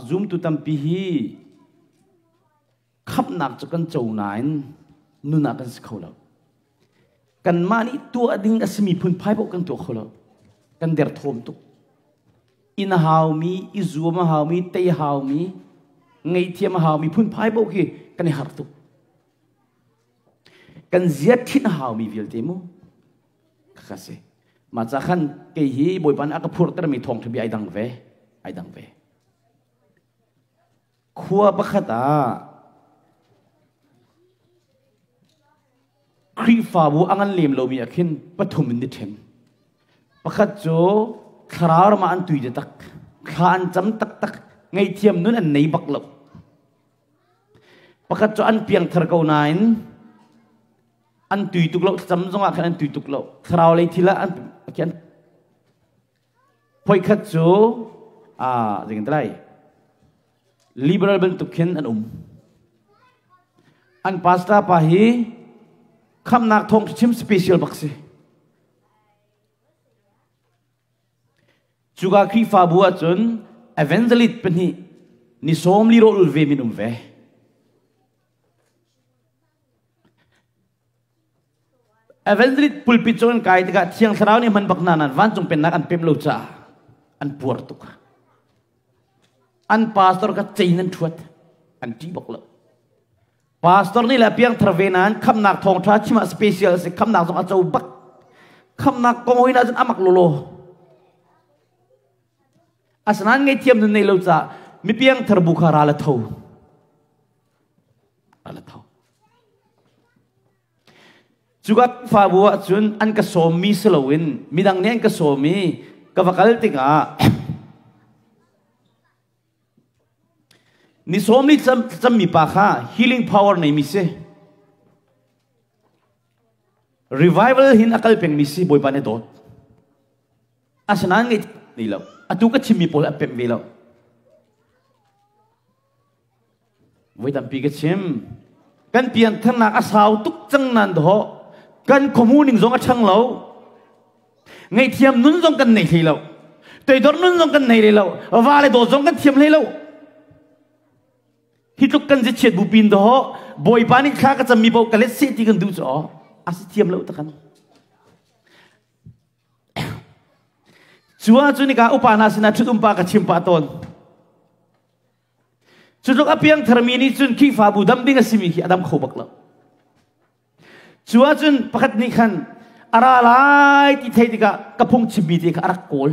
Zumtu tampi hi khamhnak cu kan co nain nun ah kan si kho lo. Kanmah nih tuah ding a simi phunphai paoh kan tuah kho lo. Kan derthawm tuk. Inn a haumi, i zuam a haumi, tei a haumi, ngaihthiam a haumi phunphai paoh khi kan i harh tuk. Kan zia ṭhinh a haumi vialte mu. Khakha si. Mah ca khan kei hi Bawipa nih a ka phurhtermi thawngṭha bia ai dang ve. Ai dang ve. Khua pakhat ah Khrihfabu a ngan lem lomi ah khin pathum in ni ṭhen. Pakhat cu thlarau ram ah an tui taktak, thla an cam taktak, ngaihthiam nun an nei bak lo. Pakhat cu an piangthar ko nain an tui tuk lo, thlacam zongah khan an tui tuk lo. Thlarau lei thil ah an khian Voikhat cu zeitin lai liberal bantuk khin an um. An pastor pa hi khamnak thawng chim special bak si. Cuka Khrihfabu ahcun evangelist pahnih ni sawm li rawh ve min um ve. Evangelist pulpit cung an kai tikah Thiang Thlarau nih hman bak hna nain vancung pennak an pem lo caah an puar tuk. An pastor kha cein an ṭhuat. An ṭih bak lo. Pastor nih le piangthar ve nain khamnak thawngṭha chim ah special a si. Khamnak zong a co bak. Khamnak kong hoi ahcun amak lawlaw. Asinain ngaihthiam nun nei lo caah mi piangthar bu kha ral a tho. Ral a tho. Cuka fabu ahcun an ka sawmmi si loin midang nih an ka sawm i ka va kal tikah ni sawm li cammi pa kha healing power neimi si. Revival hin a kal pengmi si Bawipa nih dawt. Asinain ngei ni lo. Atu ka chimmi pawl an pemh ve lo. Voi tampi ka chim. Kan piantharnak a sau tuk cang nan dawh. Kan khuamu ning zong a ṭhang lo. Ngaihthiam nun zong kan nei hlei lo. Toidor nun zong kan nei hlei lo. Va le dawt zong kan thiam hlei lo. Hi tluk kan zichiat bu pin dawh Bawipa nih thla ka cammi paoh ka let seh ti kan duh cu a si thiam lo takan. Cu ahcun nika upa hna sinah ṭhut umpa ka chim pah tawn. Cu tluk a piangtharmi nih cun Khrihfabu dam ding a simi khi a dam kho bak lo. Cu ahcun pakhat nih khan a ra lai ti thei tikah ka phung chimmi te kha a rak kawl.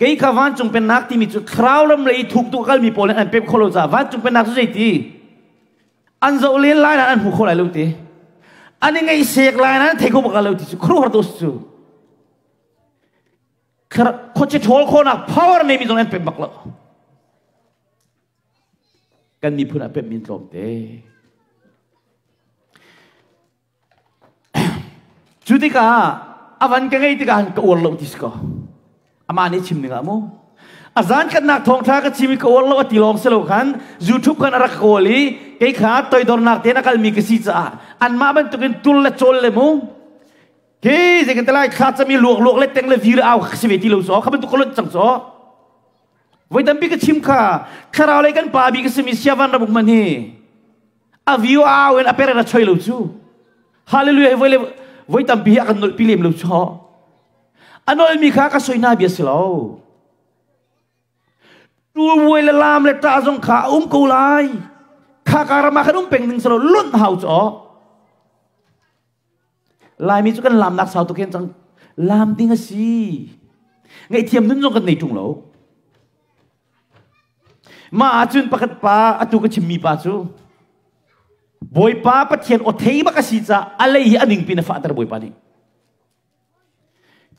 Kei kha vancung pennak timi cu thlarau ram lei thuk tu kalmi pawl nih an pem kho lo caah vancung pennak cu zeiti? An zoh len lai nain an hmu kho lai lo ti. An i ngaihsek lai nain an thei kho bak lai lo ti cu khuaruahhar tu cu. Khuaci ṭhawl khawhnak power neimi zong an pem bak lo. Kan miphun ah pemmi an tlawm te. Cu tikah a van ka ngei tikah ka uar lo ti si ko. Amah nih chim ding ah mu. A zan khatnak thawngṭha ka chim i ka uar lo a ti lawng si lo khan YouTube khan a rak kawl i kei kha toidornak tein a kalmi ka si caah anmah bantukin tul le cawl le mu Ke zei kan te lai thla cam i luak luak le teng le vir au ka si ve ti lo so kha bantuk ka lonh cang so. Voi tampi ka chim kha thlarau lei kan pa bi ka simi siavan rabuk man hi a view au in a pere ra choi lo cu. Hallelujah voi le voi tampi hi a kan nolh pi lem lo chu. A nolh mi kha ka soi na bia si lo. Ṭulvuai le laam le ṭah zong kha a um ko lai. Kha ka ram ah khan um peng ding si lo lunh hau cu. Laimi cu kan laamnak sau tuk hin cang laam ding a si. Ngaihthiam nun zong kan nei ṭung lo. Mah ahcun pakhat pa atu ka chimmi pa cu Bawipa Pathian aw thei bak a si caah a lei hi a ningpi na fahter Bawipa nih.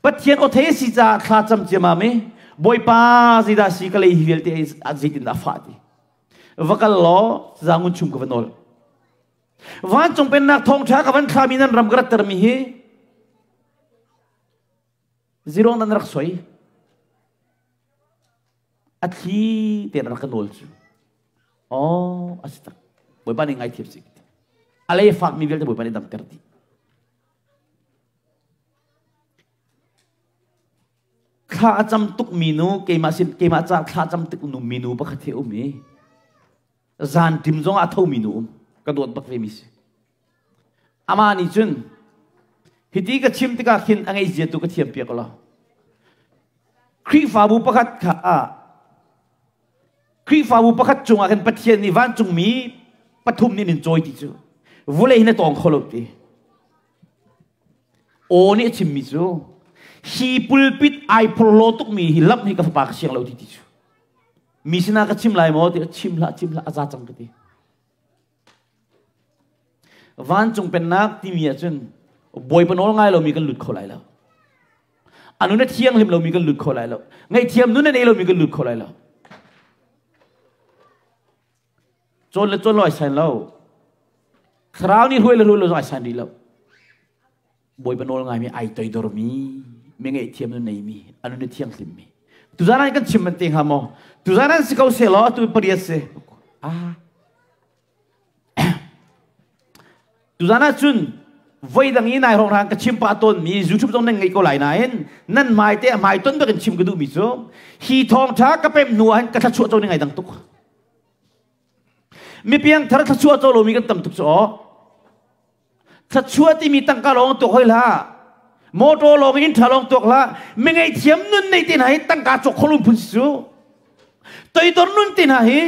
Pathian aw thei a si caah thla cam ciamam i Bawipa zeidah si ka lei hi vialte zeitindah a fah ti. Va kal law zangun chung ka va nawl. Vancung pennak thawngṭha ka van thlami nan ram ka rattermi hi zirong nan rak soi. A thli tein rak ka nawl cu. Oh, a si tak. Bawipa nih ngaithiam si. A lei fakmi vialte Bawipa nih damter dih. Thla a cam tuk mi nu keimah sin keimah ca thla cam tuk nu mi nu pakhat hi um i zan tim zong ah tho mi nu um ka dawt bak ve mi si. Amah nih cun hiti ka chim tikah khin a ngeih zia tu ka thiam piak lo. Khrihfabu pakhat kha Khrihfabu pakhat cungah khan Pathian nih vancungmi pathum nih an cawi ti cu vulei hin a tawng kho lo ti. Aw nih a chimmi cu hi pulpit ai phorhlaw tukmi hi lamh hi ka fapa ka siang lo ti ti cu. Mi sinah ka chim lai maw ti chim hlah chim hlah a za cang ka ti. Vancung pennak timi ahcun Bawipa nawl ngai lomi kan lut kho lai lo. A nun a thianghlim lomi kan lut kho lai lo. Ngaihthiam nun a nei lomi kan lut kho lai lo. Cawn le cawn lo ai sain lo. Thlarau nih hruai le hruai lo zong ai sain rih lo. Bawipa nawl ngaimi ai toidormi, mi ngaihthiam nun neimi, a nun a thianghlimmi. Tuzan ah kan chim man te hnga maw? Tuzan ah si ko seh law atu pariat si. Ah. Tuzan ah cun voi dang i nai hrawng ka chim pah tawn mi YouTube zong nan ngei ko lai nain nan hmai te hmai ton bak in chim ka duh mi cu hi thawngtha ka pem hnu ah ka thlachuah co ni ngai dang tuk. Mi piang thar thlachuah co lomi kan tam tuk cu aw. Thluachuah timi tangka lawng tuak hoi hlah. Motor lawng in ṭha lawng tuak hlah. Mi ngaihthiam nun nei te hna hi tangka cawk kholum phun si cu. Toidor nun te hna hi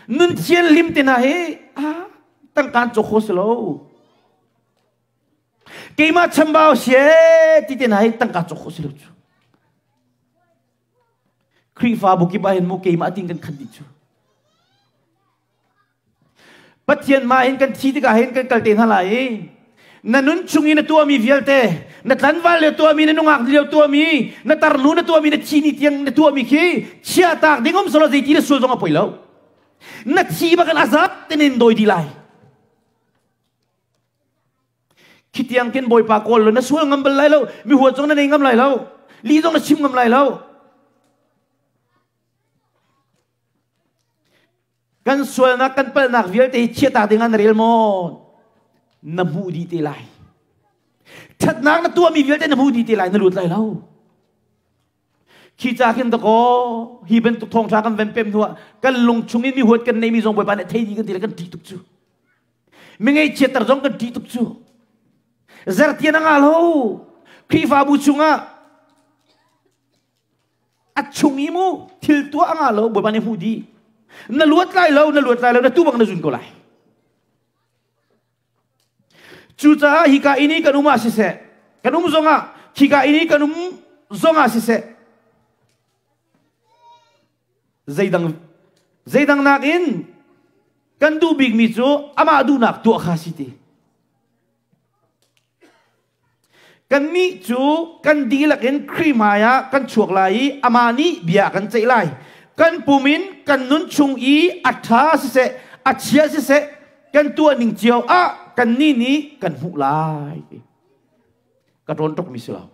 nun thian lim te hna hi ah tangka cawk kho si lo. Keimah chambau sie ti te hna hi tangka cawk kho si lo cu. Khrihfabu kip ah hin mu keimah tin kan khat dih cu. Pathian mah hin kan thi tikah hin kan kal te hna lai i na nun chung i na tuahmi vialte na tlanval lio tuahmi na nungak lio tuahmi na tarnu na tuahmi na thi ni tiang na tuahmi khi chiahtak ding um solo zeiti na sual zong a poi lo na thi bakin azat ten in doi di lai khi tiang khin bawipa kawl lo na sual ngam bal lai lo mi huat zong na nei ngam lai lo li zong na chim ngam lai lo Kan sualnak kan palhnak vialte hi chiahtak ding ah na rel maw? Na hmuh dih te lai. Ṭhatnak na tuahmi vialte na hmuh dih te lai, na lut lai lo. Khi ca khin dakaw hi bantuk thawngṭha kan van pem hnuah kan lung chung in mi huat kan neimi zong Bawipa nih thei dih kan ti le kan ṭih tuk cu. Mi ngaihchiatter zong kan ṭih tuk cu. Zertian a ngah lo. Khrihfabu chungah A chung i mu thil tuah a ngah lo Bawipa nih hmuh dih. Na luat lai lo, na luat lai lo, na tu bang na zun ko lai. Cucaah hika inn i kan um ah siseh, kan um zongah, khika inn i kan um zongah siseh, zeidang zeidang nakin kan duh bikmi cu amah duhnak tuah kha si ti. Kannih cu kan dihlak in Khrih hmaiah kan chuak lai i amah nih bia a kan ceih lai. Kan pum in kan nun chung i a ṭha siseh, a chia siseh, kan tuah ning cio ah kannih nih kan hmuh lai. Ka ṭawn tukmi si lo.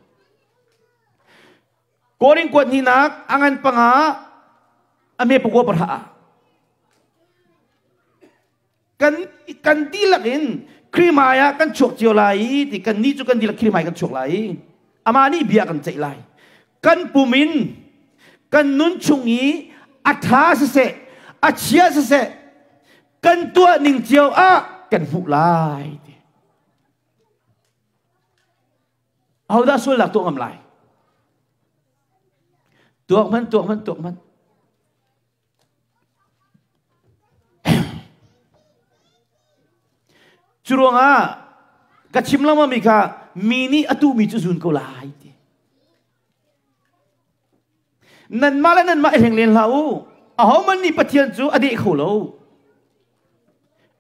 Korin kuat hnihnak a ngan panga a me pakua pahra ah kan kan dihlak in Khrih hmai ah kan chuak cio lai i ti kan nih cu kan dihlak Khrih hmai kan chuak lai i amah nih bia kan ceih lai kan pum in kan nun chung i a ṭha siseh a chia siseh kan tuah ning cio ah kan hmuh lai ti ahodah sualnak tuah ngam lai tuak hmanh tuak hmanh tuak hmanh Curuangah ka chim lengmang mi kha mi nih a tuhmi cu zun ko lai ti. Nanmah le nanmah i hleng len hlah u. Ahohmanh nih Pathian cu a deh kho lo.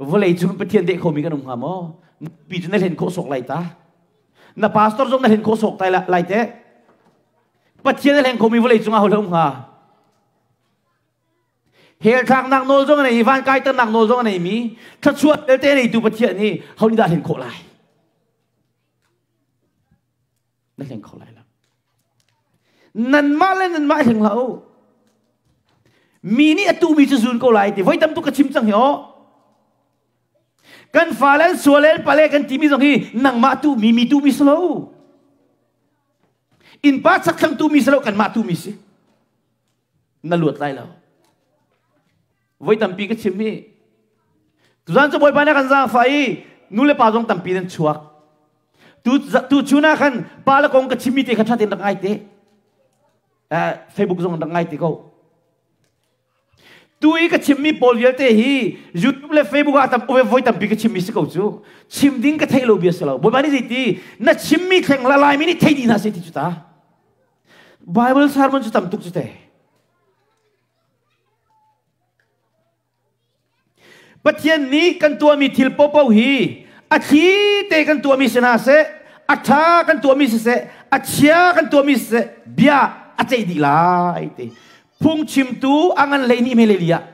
Vawlei cung Pathian deh khomi kan um hnga maw? Pi cu na hlen khawh sawk lai ta. Na pastor zong na hlen khawh sawk lai teh. Pathian a hleng khomi vawlei cungah ho um hnga? Hell thlaknak nawl zong a nei i van kaiternak nawl zong a neimi thluachuah vialte a neitu Pathian nih ho nih dah hlen khawh lai? Na hleng kho lai lo. Nanmah le nanmah hleng hlah u. Mi nih a tuhmi cu zun ko lai ti voi tam tuk ka chim cang hi aw. Kan fale an sual le an pale kan timi zong hi nangmah tuhmi mi tuhmi si lo. Innpa chakthlang tu mi si lo kanmah tu mi si. Na luat lai lo. Voi tampi ka chim hi. Tuzan cu Bawipa nih kan zaangfah i nu le pa zong tampi nan chuak. Tu tu chun ah khan pa le kong ka chimmi te kha ṭha tein rak ngai te. Facebook zong rak ngai te ko. Tu i ka chimmi pawl vialte hi YouTube le Facebook ah tam voi tampi ka chimmi si ko cu. Chim ding ka theih lo bia si lo. Bawipa nih zeiti na chimmi thleng la Laimi nih thei dih hna seh ti cu ta. Bible sermon cu tam tuk cu te. Pathian nih kan tuahmi thil popo hi a thli te kan tuahmi si hna seh, a ṭha kan tuahmi siseh, a chia kan tuahmi siseh, bia a ceih dih lai ti. Phungchimtu a ngan hlei nih hme li ah.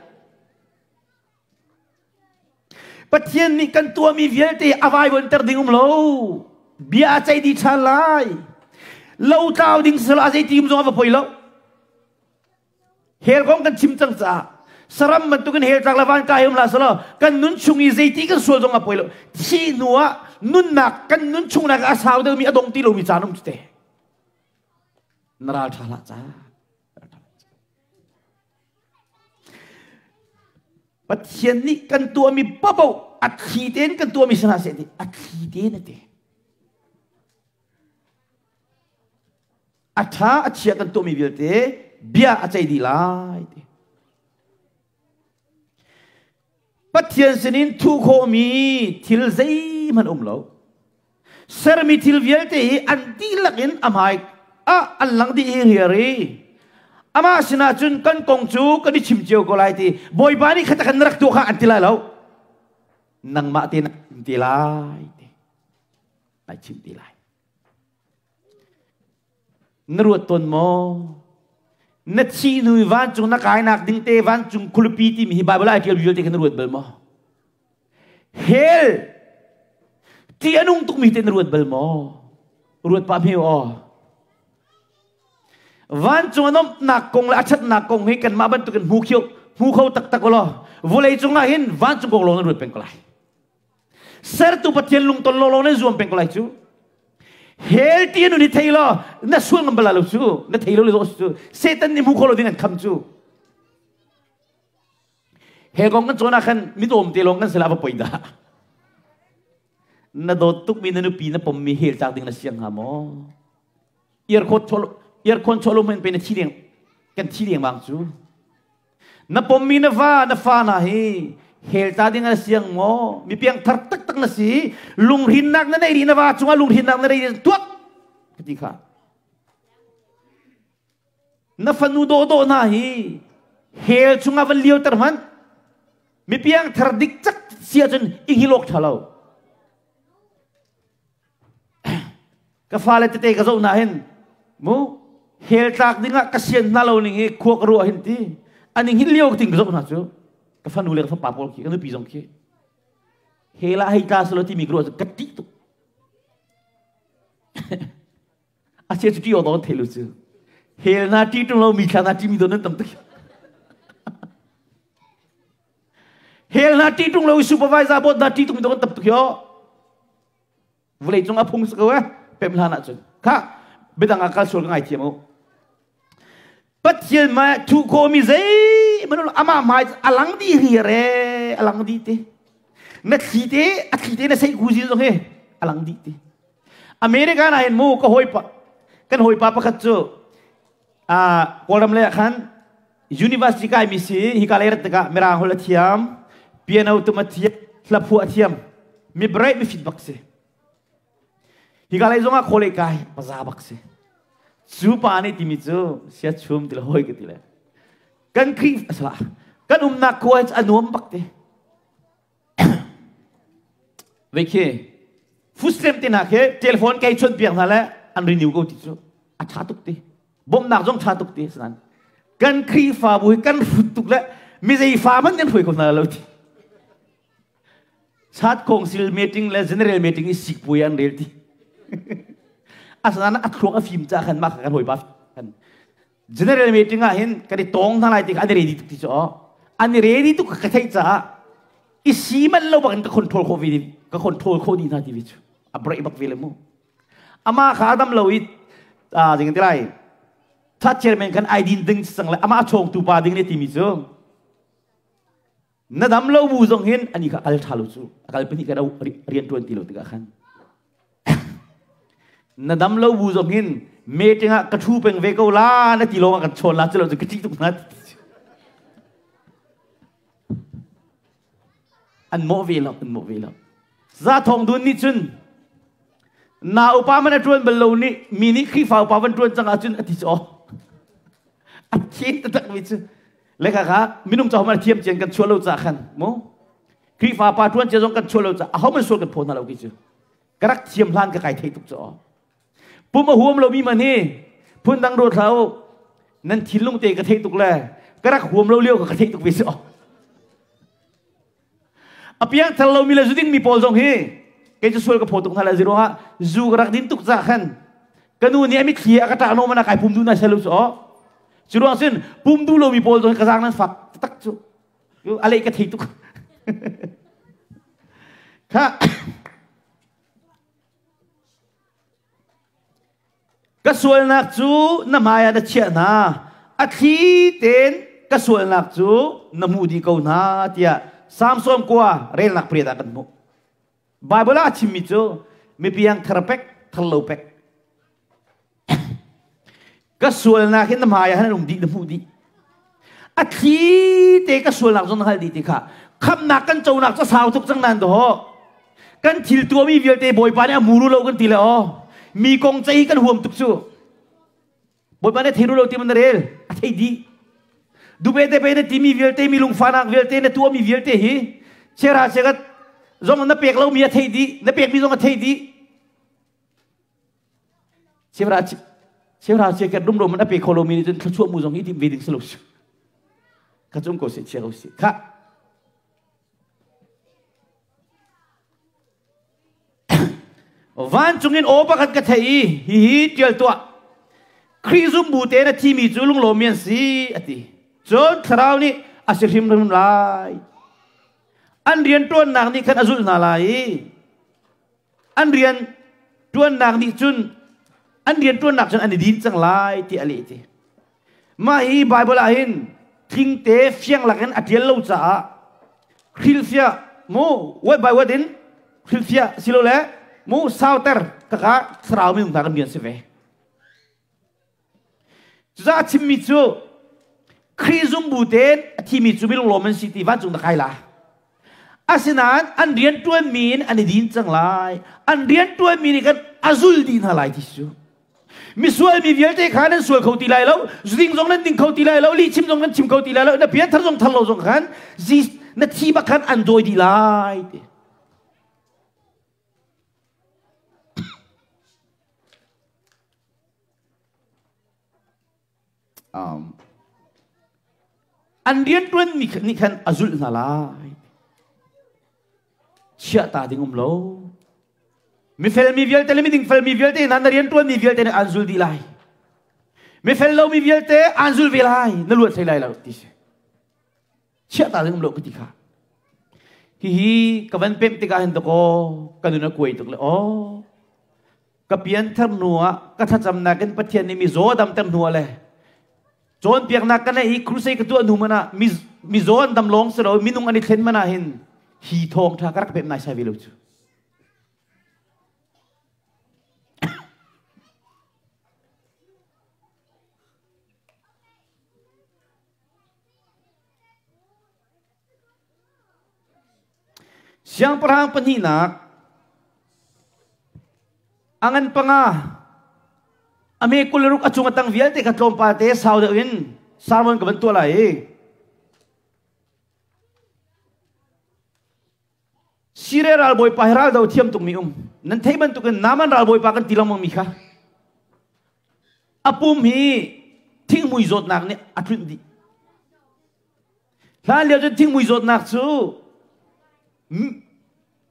Pathian nih kan tuahmi vialte a vaivuanter ding um lo. Bia a ceih dih ṭhan lai. Lo tlau ding siseh a zeiti um zong a va poi lo. Hell kong kan chim cang caah saram bantukin hell tlak le van kai um la selaw kan nun chung i zeiti kan sual zong a poi lo. Thih hnu ah nunnak kan nun chung nak a sau deuhmi a dong ti lomi caan um cu te. Na ral ṭha hlah ca. Pathian nih kan tuahmi paoh a thli tein kan tuahmi si hna seh ti a thli tein a ti. A ṭha a chia kan tuahmi vialte bia a ceih dih lai ti. Pathian sinin thuh khawhmi thil zeihmanh um lo. Sermi thil vialte hi an dihlak in a hmai ah an lang dih hi riari. Amah sinah cun kan kong cu kan i chim cio ko lai ti. Bawipa nih khata kan rak tuah kha an ti lai lo. Nangmah te na chim te lai ti. Ai chim te lai. Na ruat tawn maw? Na thih hnu i vancung na kainak ding te vancung khualipi timi hi Bible ah ai ṭial vialte kha na ruat bal maw? Hell ti a nung tukmi te na ruat bal maw? Ruat pah hme aw. Vancung a nomhnak kong le a ṭhatnak kong hi kanmah bantukin hmu khio hmu kho taktak law vawlei cungah hin vancung kong lawng na ruat peng ko lai. Sertu Pathian lungton lawlaw nan zuam peng ko lai cu. Hell ti nu ni thei law na sual ngam bala lo cu na thei lo le cu Satan nih hmu kho lo ding an kham cu. He kong kan cawn ah khan midawm te lawng kan sila va poi dah. Na dawt tuk mi na nupi na pom mi hell tlak ding na siang hnga maw? Earkhon cholo earkhon cholo men pe na thi ding kan thi ding bang cu. Na pommi na va na fa hna hi hell ta ding na siang maw? Mi piangthar taktak na si. Lunghrinnak na nei rih na va cungah lunghrinnak na nei rih tuak ka ti kha. Na fanu dawhdawh hna hi hell chungah van lioter hmanh. Mi piangthar dik cak si ahcun i hngilh awk ṭha lo. Ka fale tete ka zoh na hin mu hell tlak dingah ka sian hna lo ning hi khua ka ruah hin ti an hin lio ting ka zoh hna cu ka fanu le ka fapa pawl khi ka nupi zong khi hell ah hei tla selo timi ka ruah cu ka ṭih tuk. A chia cu ṭih awk dawh thei lu cu hell na ṭih ṭung lo mi thla na ṭih mi dawn nan tam tuk. Hell na ṭih ṭung lo supervisor board na ṭih tung mi dawn tam tuk yo. Vawlei cung a phung si ko eh pem hlan ahcun kha biadang ah kal sual ka ngaithiam u. Pathian ma thu ko mi zei manul ama hmai alang di ri re alang di te na thli te a thli te na sei ku zin zong he alang di te. America na hin mu ka hoi pa kan hoi pa pakhat cu a Kawlram le khan university kai mi si hi ka lei rat tikah mirang hol a thiam, piano tum a thiam, hlaphu a thiam, mi bright mi fit bak si. Hi ka lei zongah khawlei kai paza bak si. Cu pa nih timi cu sia chum ti le hoi ka ti le kan Khrih asala kan umnak khua a nuam bak te. Ve khi food te hna khi telephone kai chon piak hna le an renew ko ti cu a tha tuk ti. Bawmhnak zong ṭha tuk ti sinan kan Khrihfabu hi kan hrut tuk le mi zei fa hmanh kan hruai kho hna lo ti. Chat Council meeting le general meeting i sikpuai an rel ti. Asinain a thluak a fim ca khan mah kha kan hawipa kan general meeting ah hin kan i tong hna lai ti kha an i ready tuk ti cu an i ready tuk ka theih caah i si manh lo bak in ka control khawh ve ka control khawh dih hna ti ve cu a break bak ve le mu. Amah kha a dam lo i. Jing ti lai. Church chairman kan ai din ding sang le ama chong tu pa ding ne timi cu. Na dam lo bu zong hin ani kha kal tha lo cu. Akal pahnih kan rian tuan ti lo tikah khan. Na dam lo bu zong hin meeting ah ka thu peng ve ko la na ti lawng ah kan chawn la cu lo cu ka ṭih tuk na. An mawh ve lo, an mawh ve lo. Za Thawng Dun nih cun na upa man a ṭuan bal lo nih mi nih Khrihfa upa van ṭuan cang ahcun a ti cu aw. A thiam taktak mi cu. Le kha kha minung ca man a thiam cian kan chuah lo ca khan mu. Khrihfa pa ṭuan cia zong kan chuah lo ca aho man sual kan phaw hna lo ki cu. Ka rak thiam hlan ka kai thei tuk cu aw. Pum a huam lomi man hi phundang ruat hlah u. Nan thinlung te ka theih tuk le ka rak huam lo lio ka ka theih tuk ve si aw. A piang thar lomi le zudin mi pawl zong hi kei cu sual ka phaw tuk hna le ziruang ah zu ka rak din tuk ca khan ka nu nih a mitthli a ka ṭah no mana kai pum du na selu cu aw. Cu ruang sin pum du lomi pawl zong hi ka zaang nan fak tak cu. A leh ka thei tuk. Kha Ka sualnak cu na hmaiah na chiah hna, a thli tein ka sualnak cu na hmuh dih ko hna tiah Samson kua relnak pariat ah kan hmuh. Baibal ah a chimmi cu mipiang thar pek, thar lo pek. Ka sualnak hi na hmaiah han um dih, na hmuh dih. A thli te ka sualnak zong na hngalh dih ti kha. Khamnak kan conak cu sau tuk cang nan dawh. Kan thil tuahmi vialte Bawipa nih a muru lo kan ti le aw. Mi kong cei kan huam tuk cu. Bawipa nih thei ru lo ti man na rel. A thei dih. Dube te pe na timi vialte mi lungfahnak vialte na tuahmi vialte hi chera chekat zong na pek lomi a thei dih na pekmi zong a thei dih Cheuhra cheuhra cheukhat rumro man a pe kho lomi nih cun thluachuah mu zong hi tim ve ding si lo ka cung ko seh chia ko seh kha vancung in aw pakhat ka thei i hihi tial tuah Khrih zumbu te na thimi cu lunglawmi an si a ti cun thlarau nih a si hrimhrim lai an rian ṭuannak nih khan a zulh hna lai i An rian ṭuannak nih cun an rian ṭuannak cun an i din cang lai ti a leh ti. Mah hi Baibal ah hin thingte fiang lakin a ṭial lo caah hrilhfiah mu word by word in hrilhfiah silole mu sauter kaka thlarau minung hna kan rian si ve. Cucaah a chimmi cu Khrih zumbu tein a thimi cu minung an si ti vancung na kai la. Asinain an rian ṭuanmi in an i din cang lai. An rian ṭuanmi nih khan a zul dih hna lai ti cu. Misual mi vialte kha nan sual kho ti lai lo, zuding zong nan ding kho ti lai lo, lihchim zong nan chim kho ti lai lo, na pianthar zong thar lo zong khan na thi bak khan an dawi dih lai ti. An rianṭuanmi nih khan a zulh hna lai. Chiahta ding um lo. Mifel mi vialte le midingfel mi vialte hna na rianṭuanmi vialte nih an zul dih lai. Mifel lomi vialte an zul ve lai. Na luat hlei lai lo ti si. Chiahta ding um lo ka ti kha. Hihi ka van pemh tikah hin dakaw ka nun a kuai tuk le aw ka pianthar hnu ah ka thlacamnak in Pathian nih mizaw damter hnu ah le cawnpiaknak ka neih i crusade ka tuah hnu man ah mizaw an dam lawng si lo minung an i thlen man ah hin hi thawngṭha ka rak pemh naisai ve lo cu. Siangpahrang pahnihnak a ngan panga a me 26 a cung a tang vialte kha tlawmpal te sau deuh in sermon ka van tuah lai i Syria ralbawipa hi raldo thiam tukmi um nan theih bantukin Naaman ralbawipa kan ti lengmang mi kha a pum hi thinghmui zawtnak nih a tlunh dih Hlan lio cun thingmui zawtnak cu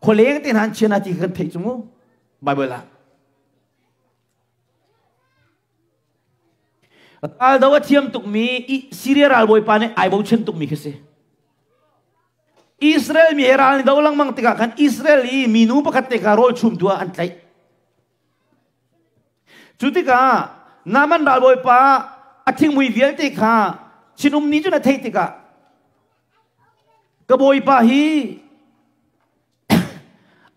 khualeng te hna an chia hna ti kan theih cu mu Bible ah. Raldo a thiam tukmi Syria ralbawipa nih ai bochan tukmi khi si. Israel mi he ral ni do lengmang tikah khan Israel i minu pakhat te kha rawl chumtu ah an tlaih. Cu tikah Naaman ralbawipa a thingmui vialte kha sinum nih cun a theih tikah ka bawipa hi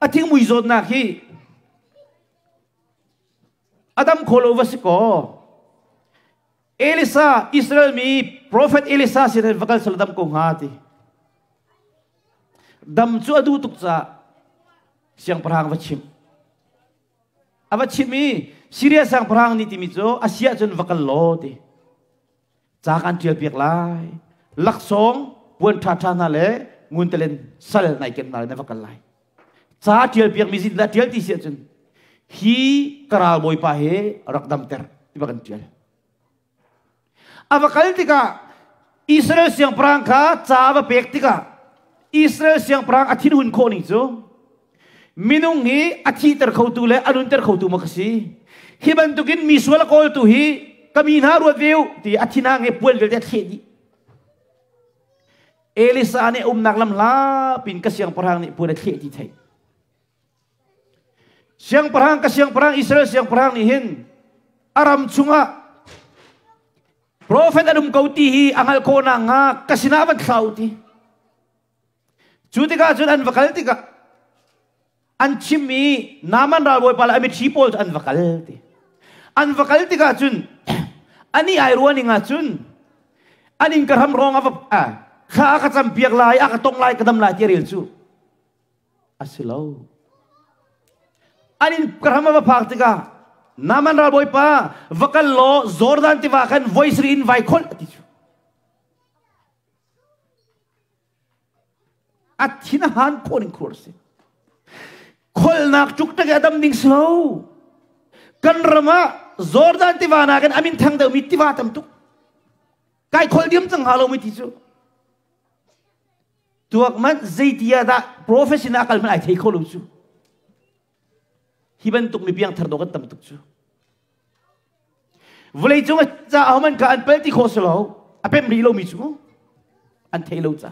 a thingmui zawtnak hi a dam kho lo va si kaw Elisa Israel mi profet Elisa sin va kal sal dam ko hnga ti dam cu a duh tuk caah siangpahrang va chimh a va chimh i Syria siangpahrang nih timi cu a si ahcun va kal law ti ca kan ṭial piak lai laksawng puan ṭhaṭha hna le ngun talen sal nai ken hna na va kal lai ca ṭial piak mi zin dah ṭial ti si ahcun hi ka ral bawipa he rak damter ti ba kan ṭial A va kal tikah Israel siangpahrang kha ca a va pek tikah Israel siangpahrang a thinhun khawh ning cu minung hi a thihter khotu le a nunter khotu maw ka si? Hi bantukin mi sual a kawltu hi ka mi hna ruat ve u ti a thinhang he puan vialte a thleh dih. Elisa nih umnak lam hlapin ka siangpahrang nih puan a thleh ti theih. Siangpahrang ka siangpahrang Israel siangpahrang nih hin a ram chungah profet an um ko ti hi a hngalh khawh nakhnga ka sinah van thlah u ti. Cu tikah cun an va kal tikah an chim i Naaman ralbawipa le a mitthli pawl cu an va kal ti. An va kal tikah cun ani ai ruah ning ah cun an inn ka hram rong a va thla a ka campiak lai a ka tong lai ka dam lai ti a rel cu A si lo. An inn ka ram a va phak tikah Naaman ralbawipa va kal law Jordan tiva khan voi sarih in vai kholh a ti cu. A thin a han khawh ning khur si. Kholnak tuk tak i a dam ding si lo. Kan ram ah Jordan tiva nakin amin thang deuhmi tiva tam tuk. Kai kholh diam cang hnga lo mi ti cu. Tuak manh zeiti ah dah profession ah kal hmanh ai thei kho lo cu. Hi bantuk mi piangthar dawh kan tam tuk cu. Vawlei cung ca ahoman kha an pal ti khawh si lo. A pem rih lomi cu an thei lo ca.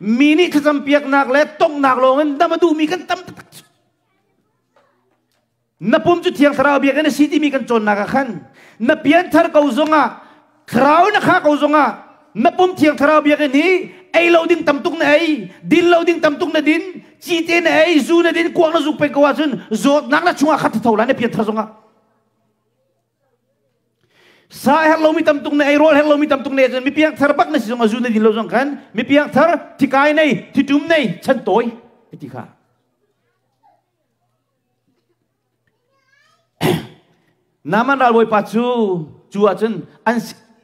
Mi nih thlacam piaknak le tonghnak lawng in dam a duhmi kan tam taktak cu. Na pum cu Thiang Thlarau biakinn a si timi kan cawnnak ah khan na pianthar ko zongah thlarau na kha ko zongah na pum Thiang Thlarau biakinn hi ei lo ding tam tuk na ei din lo ding tam tuk na din cite na ei zu na din kuak na zuk peng ko ahcun zawtnak na chungah khat tho lai na pianthar zongah sa herh lomi tam tuk na ei rawl herh lomi tam tuk na ei cun mi piangthar bak na si zong a zu na din lo zong khan mi piangthar thikai nei thitum nei chan tawi ti kha Naaman ralbawipa cu cu ahcun an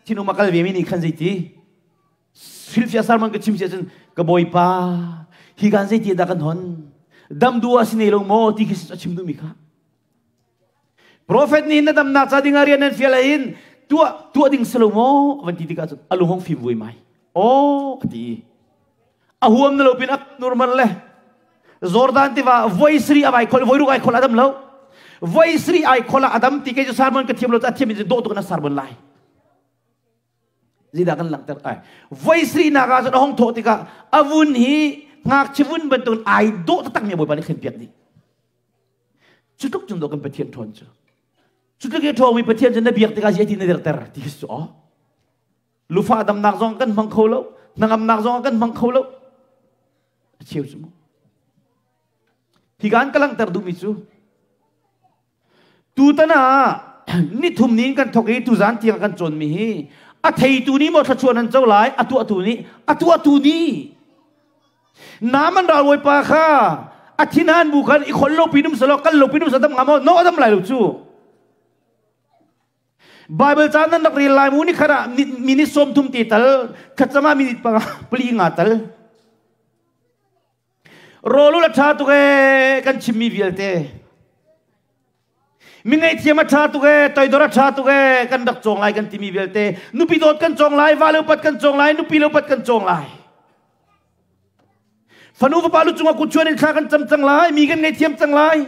thinum a kal vemi nih khan zeiti hrilhfiah sermon ka chim si ahcun ka bawipa hi kan zeiti dah kan hon dam duh a si ne lo maw ti khi a chim duhmi kha Prophet nih na damnak ca ding ah rian nan fial in tuah tuah ding si lo maw van ti tikah cun a lung hong fim vui mai aw a ti A huam na lo pin a normal le Jordan tiva voi sri a vai khol voi ruk ai khol adam lo voi sri ai khol adam ti ke chu sermon ka thiam lo a thiam in do tuk na sermon lai zida kan langter ai voi sri na ka hong tho tika avun hi ngak chivun bantuk ai do tak mi bawipa nih khen piak di cu tluk cung do kan pathian ṭhawn cu cu tluk i ṭhawng mi pathian cu na biak tikah zei ti na dirter ti khi cu Lufa damnak zong kan hmang kho lo, hnangamnak zong kan hmang kho lo. A cheu cu mu. Hi kan ka langhter duhmi cu tutan ah nithum ni in kan thok i tuzan tiang kan cawnmi hi a theitu nih maw thluachuah nan co lai a tuahtu nih a tuahtu nih Naaman ralbawipa kha a thinhan bu khan i khol lo pinum selaw kal lo pinum sa dam nga maw no adam lai lo cu Bible ca nan rak rel lai mu ni khat ah minute 30 te tal khat minute panga pali nga tal rawlu la tha tuk e kan chimmi vialte mi ngaihthiam a tha tuk e toidor a tha tuk e kan rak cawng lai kan timi vialte nupi dawt kan cawng lai va le upat kan cawng lai nupi le upat kan cawng lai fanu fapa lu cungah kut chuan in thla kan cam cang lai mi kan ngaihthiam cang lai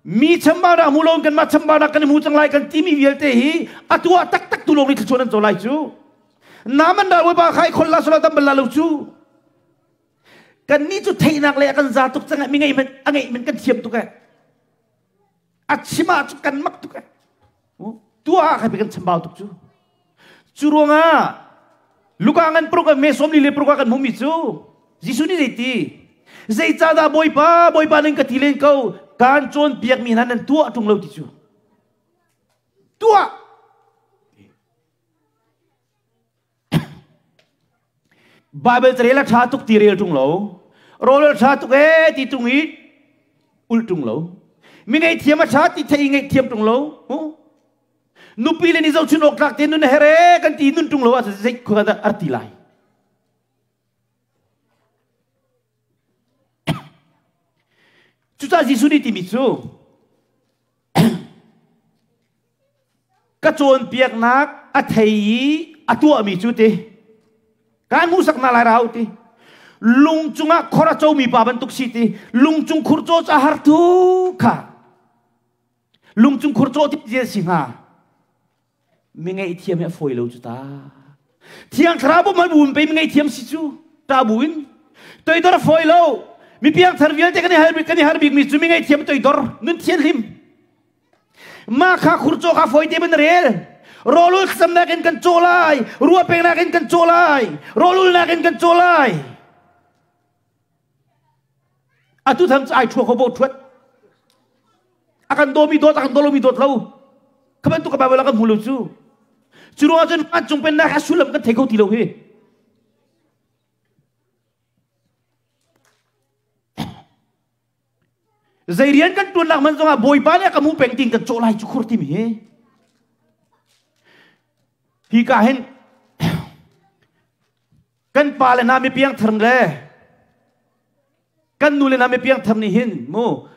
Mi chambaunak hmu lo kanmah chambaunak kan hmu cang lai kan timi vialte hi a tuah taktak tu lawng nih thluachuah nan co lai cu. Naman ral bawipa kha i khol la sala dam bal la lo cu. Kan nih cu theihnak le a kan za tuk cang mi ngei man a ngeih man kan thiam tuk eh. A chim ah cu kan mak tuk eh. Tuah ah kan chambau tuk cu. Cu ruangah Luka ngan pruk me 44 kan hmumi cu Jesuh nih zeiti zeicahdah Bawipa Bawipa nan ka ti len ko kaan cawnpiakmi hna nan tuah ṭung lo ti cu tuah. Bible carel a ṭha tuk ti rel ṭung lo. Rawl a ṭha tuk ee ti ṭung i ulh ṭung lo. Mi ngaihthiam a ṭha ti theih i ngaihthiam ṭung lo. Nupi le nih zohchun awk tlak te nun a herh ee kan ti nun ṭung lo ahcun zei khua dah ar ti lai. Cucaah Jesuh nih timi cu Ka cawnpiaknak a thei i a tuahmi cu ti kaan hmuhsaknak lai rau ti lung cungah khor a comi pa bantuk si ti lung cung khur caw cu a har tu kha lung cung khur caw ti si hnga mi ngaihthiam hi a fawi lo cu ta Thiang Thlarau bawmh bu in pei mi ngaihthiam si cu ta bu in toidor a fawi lo. Mi piangthar vialte kan i hal kan i har bik mi cu mi ngaihthiam toidor nun thianhlim. Mah kha khurcaw kha fawi te ban rel. Rawlul thlacamnak in kan caw lai, ruah peknak in kan caw lai, rawlulnak in kan caw lai. Atu tham cu ai thua kho bo thuat. A kan dawmi dawt, a kan daw lomi dawt lo. Kha bantuk ka Bible ah kan hmu lo cu. Cu ruangah cun vancung pennak a sullam kan thei kho ti lo hi. Zei rian kan tuan nak man zongah Bawipa nih a ka mu peng tin kan cawh lai cu khur timi hi. Hi ka hin Kan pa le hna mi piangthar le kan nu le hna mi piangthar nih hin mu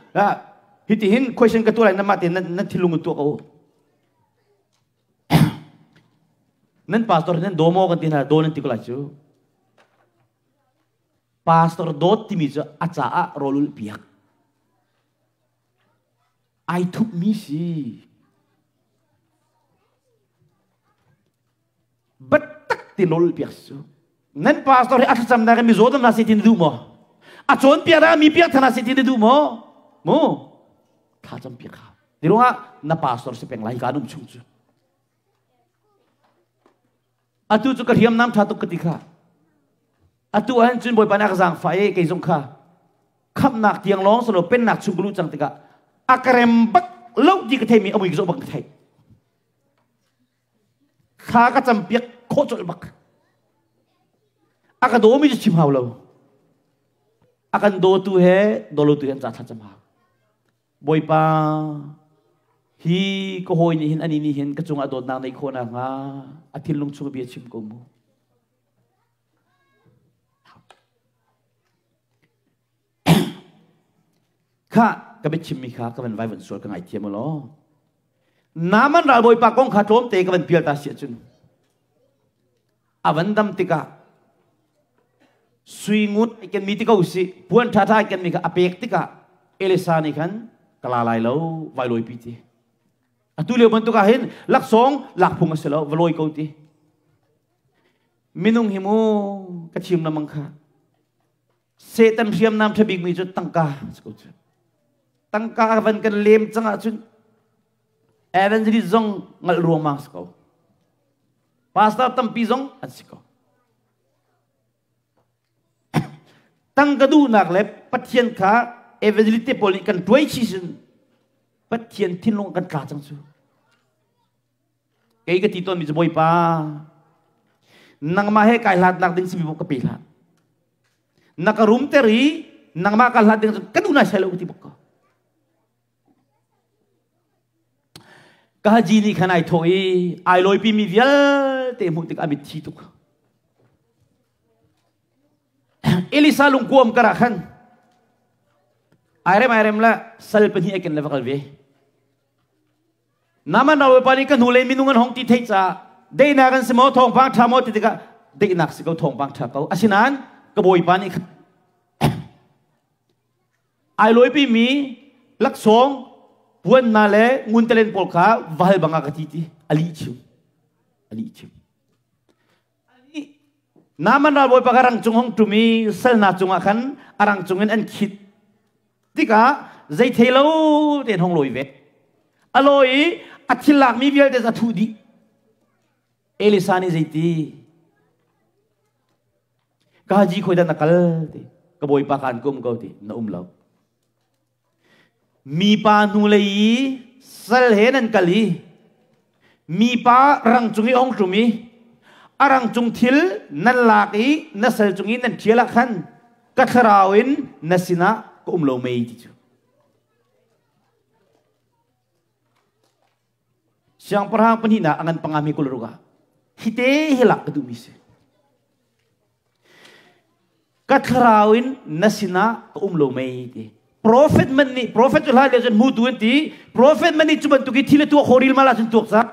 hiti hin question ka tuah lai nan mah tein nan thinlung in tuah ko. Nan pastor nan daw maw kan ti hna daw nan ti ko lai cu. Pastor dawt timi cu a caah rawlul piak. Ai thupmi si. Biatak ti nawl piak si cu. Nan pastor hi a thlacamnak in mizaw dam hna seh ti na duh maw? A cawnpiak ah mi piak thana seh ti na duh maw? Mu thla cam piak kha. Ti ruangah na pastor si peng lai ka um chung cu. Atu cu ka hriamnam tha tuk ka ti kha. Atu ahhin cun Bawipa nih a ka zaangfah i kei zong kha khamhnak tiang lawng si lo pennak chung ka luh cang tikah a ka rem bak lo ti ka theimi a mui ka zoh bak ka theih. Thla ka campiak khawh colh bak. A ka dawmi cu chim hau lo. A kan dawtu he dawlotu he an ca thla cam hau. Bawipa, hi ka hawi nih hin ani nih hin ka cungah dawtnak neih khawh nakhnga a thinlung chung bia chim ko mu. Kha ka biachimmi kha ka van vai van sual ka ngaithiam u law. Naaman ralbawipa kong kha tlawmte ka van pial ta si ahcun a van dam tikah sui ngun ai kenmi ti ko si puan ṭhaṭha ai kenmi kha a pek tikah Elisa nih khan ka la lai lo vai lawipi ti. Atu lio bantuk ah hin laksawng lak phung a si lo va lawi ko ti. Minung hi mu ka chim lamang kha Satan hriamnam ṭha bikmi cu tangka si ko cu. Tangka van kan lem cang ahcun evangelist zong ngalh ruangmang si ko. Pastor tampi zong an si ko. Tangka duhnak le Pathian kha evangelist te pawl nih kan tuai chi sin Pathian thinlung kan tla cang cu. Kei ka ti tawnmi cu Bawipa, nangmah he kai hlatnak ding simi ka pe hlah. Na ka rumter i nangmah ka hlat ding cun ka duh nai sai lo ka ti bak ko. Ka haji nih khan ai thawh i ai lawipi mi vialte hmuh tik a mit thi tuk. Elisa lungkuam karah khan ai rem ai rem la sal pahnih a ken le va kal ve. Naman Bawipa nih ka hnulei minung an hong ti theih caah daihnak an si maw thawngpang ṭha maw ti tikah daihnak si ko thawngpang ṭha ko. Asinain ka Bawipa nih ai lawipi mi laksawng puan hna le ngun talen pawl kha va hal bang ah ka ti ti a lih chim a lih chim. Naaman ralbawipa kha rang cung hong ṭum i sal hna cungah khan a rang cungin an khit tikah zei thei lo tein hong lawi ve. A lawi i a thil lakmi vialte a thuh dih. Elisa nih zeiti? Ka haji khoi dah na kal ti. Ka bawipa kaan kum ko ti. Na um lo. Mipa hnulei i sal he nan kal i mipa rang cung i hong ṭum i a rang cung thil nan lak i na sal cung i nan ṭhial ah khan ka thlarau in na sinah ka um lo mei ti cu. Siangpahrang pahnihnak a ngan panga mi 26 ah hite hi lak ka duhmi si. Ka thlarau in na sinah ka um lo mei ti. Prophet man nih prophet cu hlan lio cun hmutu an ti. Prophet man nih cu bantuk i thil a tuah kho ril ma la cun tuak cak.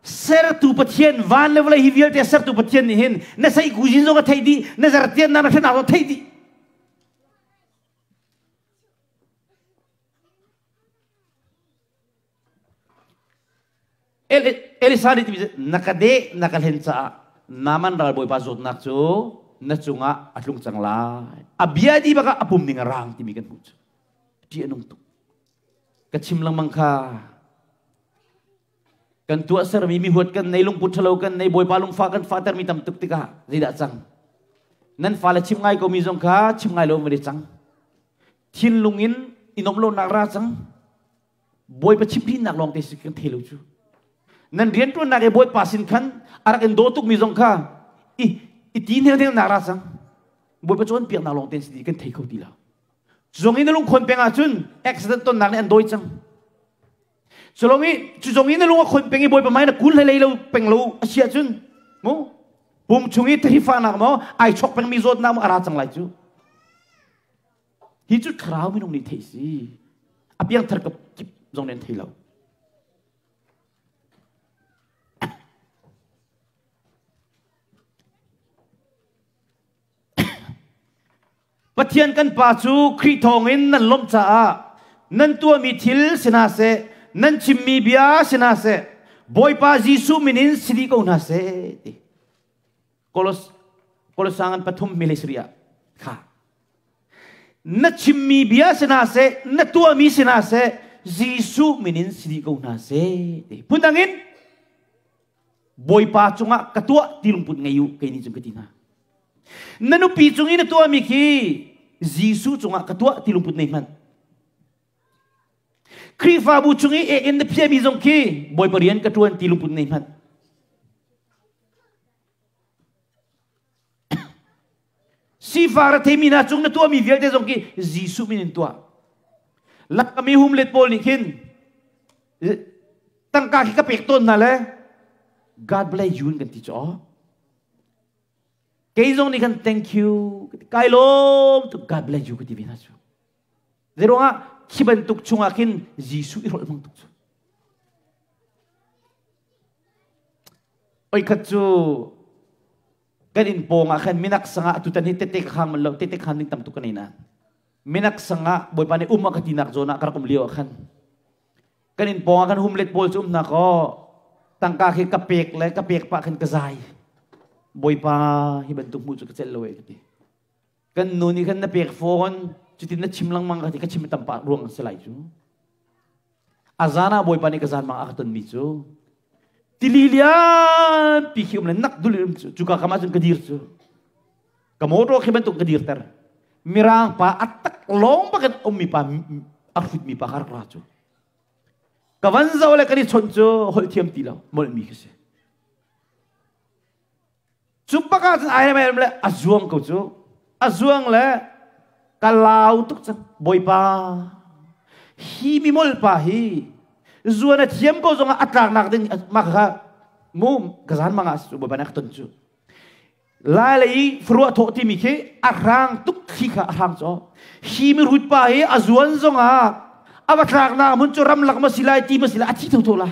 Sertu Pathian van le vawlei hi vialte sertu Pathian nih hin na sei kuzin zong a theih dih, na zartian na hrenak zong a theih dih. Elisa nih timi na ka deh na ka hlen caah Naaman ralbawipa zawtnak cu na cungah a tlung cang lai. A bia di bakah a pum ning a rang timi kan hmuh cu. Ṭih a nung tuk. Ka chim lengmang kha. Kan tuahsermi mi huat kan nei lungput ṭhalo kan nei bawipa lungfa kan fahtermi tam tuk tikah zeidah cang? Nan fale chim ngai komi zong kha chim ngai lo ma cang. Thinlung in i nuamh lonak ra cang. Bawipa chimhhrinnak lawng te si kan thei lo cu. Nan rianṭuannak i Bawipa sin khan a rak in daw tukmi zong kha i i ti hnel nak ra cang. Bawipa cawnpiaknak lawng te si ti kan thei kho ti lo. Zong in na lungkhon peng ahcun accident tonnak nih an dawi cang. Cu i cu zong in na lung a khon peng i Bawipa hmai na kul hlei lo peng lo a si ahcun mu pum chung i thihfahnak maw ai chok pengmi zawtnak maw a ra cang lai cu. Hi cu thlarau minung nih theih si. A piangthar ka kip zong nih an thei lo. Pathian kan Pa cu Khrih thawngin nan lawmh caah nan tuahmi thil si hna seh, nan chimmi bia si hna seh, Bawipa Jesuh min in si dih ko hna seh ti. Kolos Kolosangan pathum mile sarih ah kha na chimmi bia si hna seh na tuahmi si hna seh Jesuh min in si dih ko hna seh ti phundang in Bawipa cungah ka tuah ti lungput ngei u kei nih cun ka ti hna na nupi cung i na tuahmi khi Jesuh cungah ka tuah ti lungput nei hmanh Khrihfabu chung i ek in na phiami zong khi Bawipa rian ka ṭuan ti lungput nei hmanh Sifak retheimi hna cung na tuahmi vialte zong khi Jesuh min in tuah. Lakami humlet pawl nih khin tangka khi ka pek tawn hna le God bless you kan ti cu aw. Kei zong nih khan thank you kai lawm tuk God bless you ka ti ve hna cu. Zeiruangah khi bantuk chungah khin Jesuh i hrolh hmang tuk cu. Oikhat cu kan inn pawng ah khan minak sangah tutan hi tete ka khang man lo tete khan ding tam tuk ka nei na minak sangah bawipa nih um a ka tinak zawn ah ka rak um lio ah khan kan inn pawng ah kan humlet pawl cu um na ko tangka khi ka pek le ka pek pah khan ka zai bawipa hi bantuk hmuh cu ka celh lo e ka ti Kan nu nih khan na pek fawn, cutin na chim lengmang ka ti ka chim tam pah ruang si lai cu. A zan ah Bawipa nih ka zan mang a ka tonmi cu tili lianpi khi um le nak dul um cu cuka kam ahcun ka dir cu. Ka motor khi bantuk ka dirter. Mirang pa a tak lawng bakin ummi pa a hrutmi pa kha rak ra cu. Ka van zo le kan i chawnh cu holh thiam ti lo molhmi khi si. Cu bak ah cun ai le a zuang ko cu. A zuang le ka lau tuk cang. Bawipa, hi mi molpa hi zuan a thiam ko zongah a tlaknak ding mah kha mu ka zan mang ah bawipa nih a ka ton cu. Lai lei faruah thawh timi khi a hrang tuk khi kha a hrang caw. Hi mi rut pa hi a zuan zongah a va tlaknak hmun cu ramlak ma si lai ti ma si lai a thi thotho la.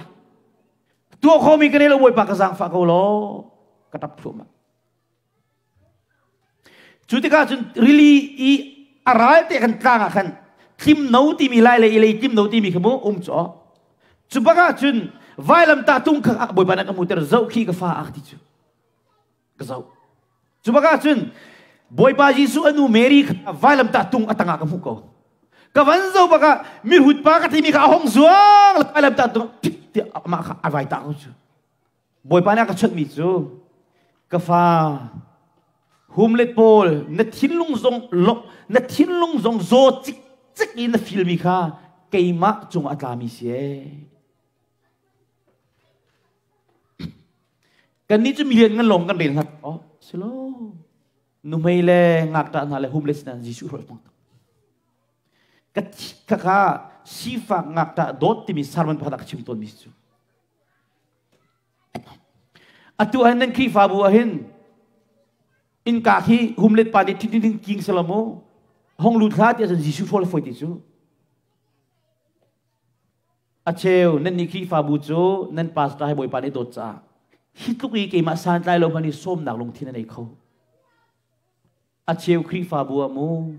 Tuah khomi ka nei lo Bawipa ka zaangfah ko law ka tap thluahmah. Cu tikah cun rili i a ral te kan tlang ah khan tlimno timi lai le ilei tlimno timi kha mu um cu cu bak ah cun vailamtah tung kha Bawipa nih ka hmuhter zoh khi ka fa ak ti cu ka zoh cu bak ah cun Bawipa Jesuh a nu Mary kha vailamtah tung a tangah ka hmuh ko ka van zoh bak ah mirhut pa ka timi kha a hong zuang vailamtah tung tiah amah kha a vai ta ko cu. Bawipa nih a ka chawnhmi cu ka fa humlet pawl na thinlung zong na thinlung zong zaw cikcek i na filmi kha keimah cungah a tlami si ee. Kannih cu milian ngan lawng kan rel hna. Oh, silo. Nuhmei le ngakṭah hna le homeless hna Jesuh hruai pang. Ka kha sifak ngakṭah dawt timi sermon pakhat ah ka chim tawnmi cu. Atu ah nan Khrihfabu ah hin innka khi humlet pa nih thin thin king selamu hong lut hlah ti ahcun Jesuh hrawl foi ti cu. A cheu nan nih Khrihfabu cu nan pastor he Bawipa nih dawt caah hi tluk i keimah santlai lo hmanh i sawmnak lungthin a nei kho. A cheu Khrihfabu ah mu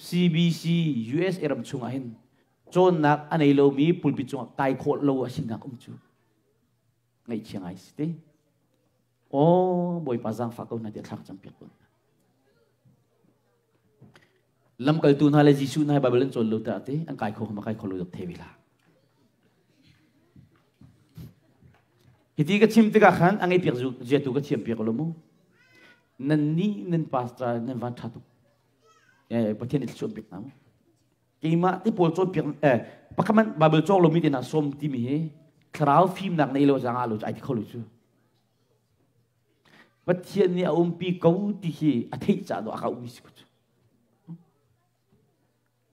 CBC USA ram chungah hin cawnnak a nei lomi pulpit cungah kai khawh lo a sinak um cu ngaihchia ngai si te. Aw Bawipa zaangfah ko hna tiah thlak cam piak ko hna. Lamkaltu hna le Jesuh hna Bible an cawn lo ta te an kai kho ma kai kho lo dok the ve la. Hiti ka chim tikah khan a ngei piak ziatu ka thiam piak lo mu. Nan nih nan pastor nan van tha tuk. Eh Pathian nih thluachuah piak hna mu. Keimah te pawl cawn piak eh pakhat man Bible cawng lomi te hna sawm timi hi thlarau fimnak nei lo zanga lo cu ai ti kho lo cu. Pathian nih a umpi ko ti hi a theih caah dawh a ka ummi si ko cu.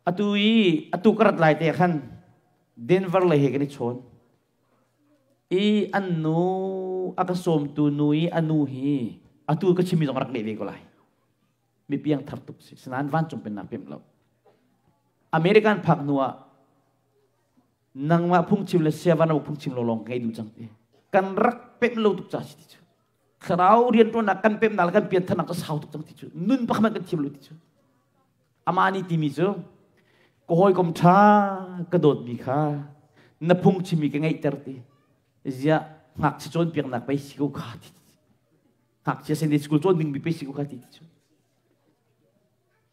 Atu i atu ka rat lai te khan Denver lei he kan i chawn. I an nu a ka sawmtu nu i a nu hi atu ka chimmi zong rak leh ve ko lai. Mi piang thar tuk si. Sinain vancung pennak pemh lo. American phak hnu ah nangmah phungchim le siavan phungchim lo lawng ngei duh cang ti kan rak pemh lo tuk ca si ti cu thlarau rianṭuannak kan pemhnak le kan piantharnak cu sau tuk cang ti cu nun pakhat kan thiam lo ti cu amah nih timi cu ka hawikom ṭha ka dawtmi kha na phungchimmi ka ngeihter ti ziah ngakchia cawnpiaknak pei si ko kha ti ngakchia Sunday school cawn dingmi pei si ko kha ti ti cu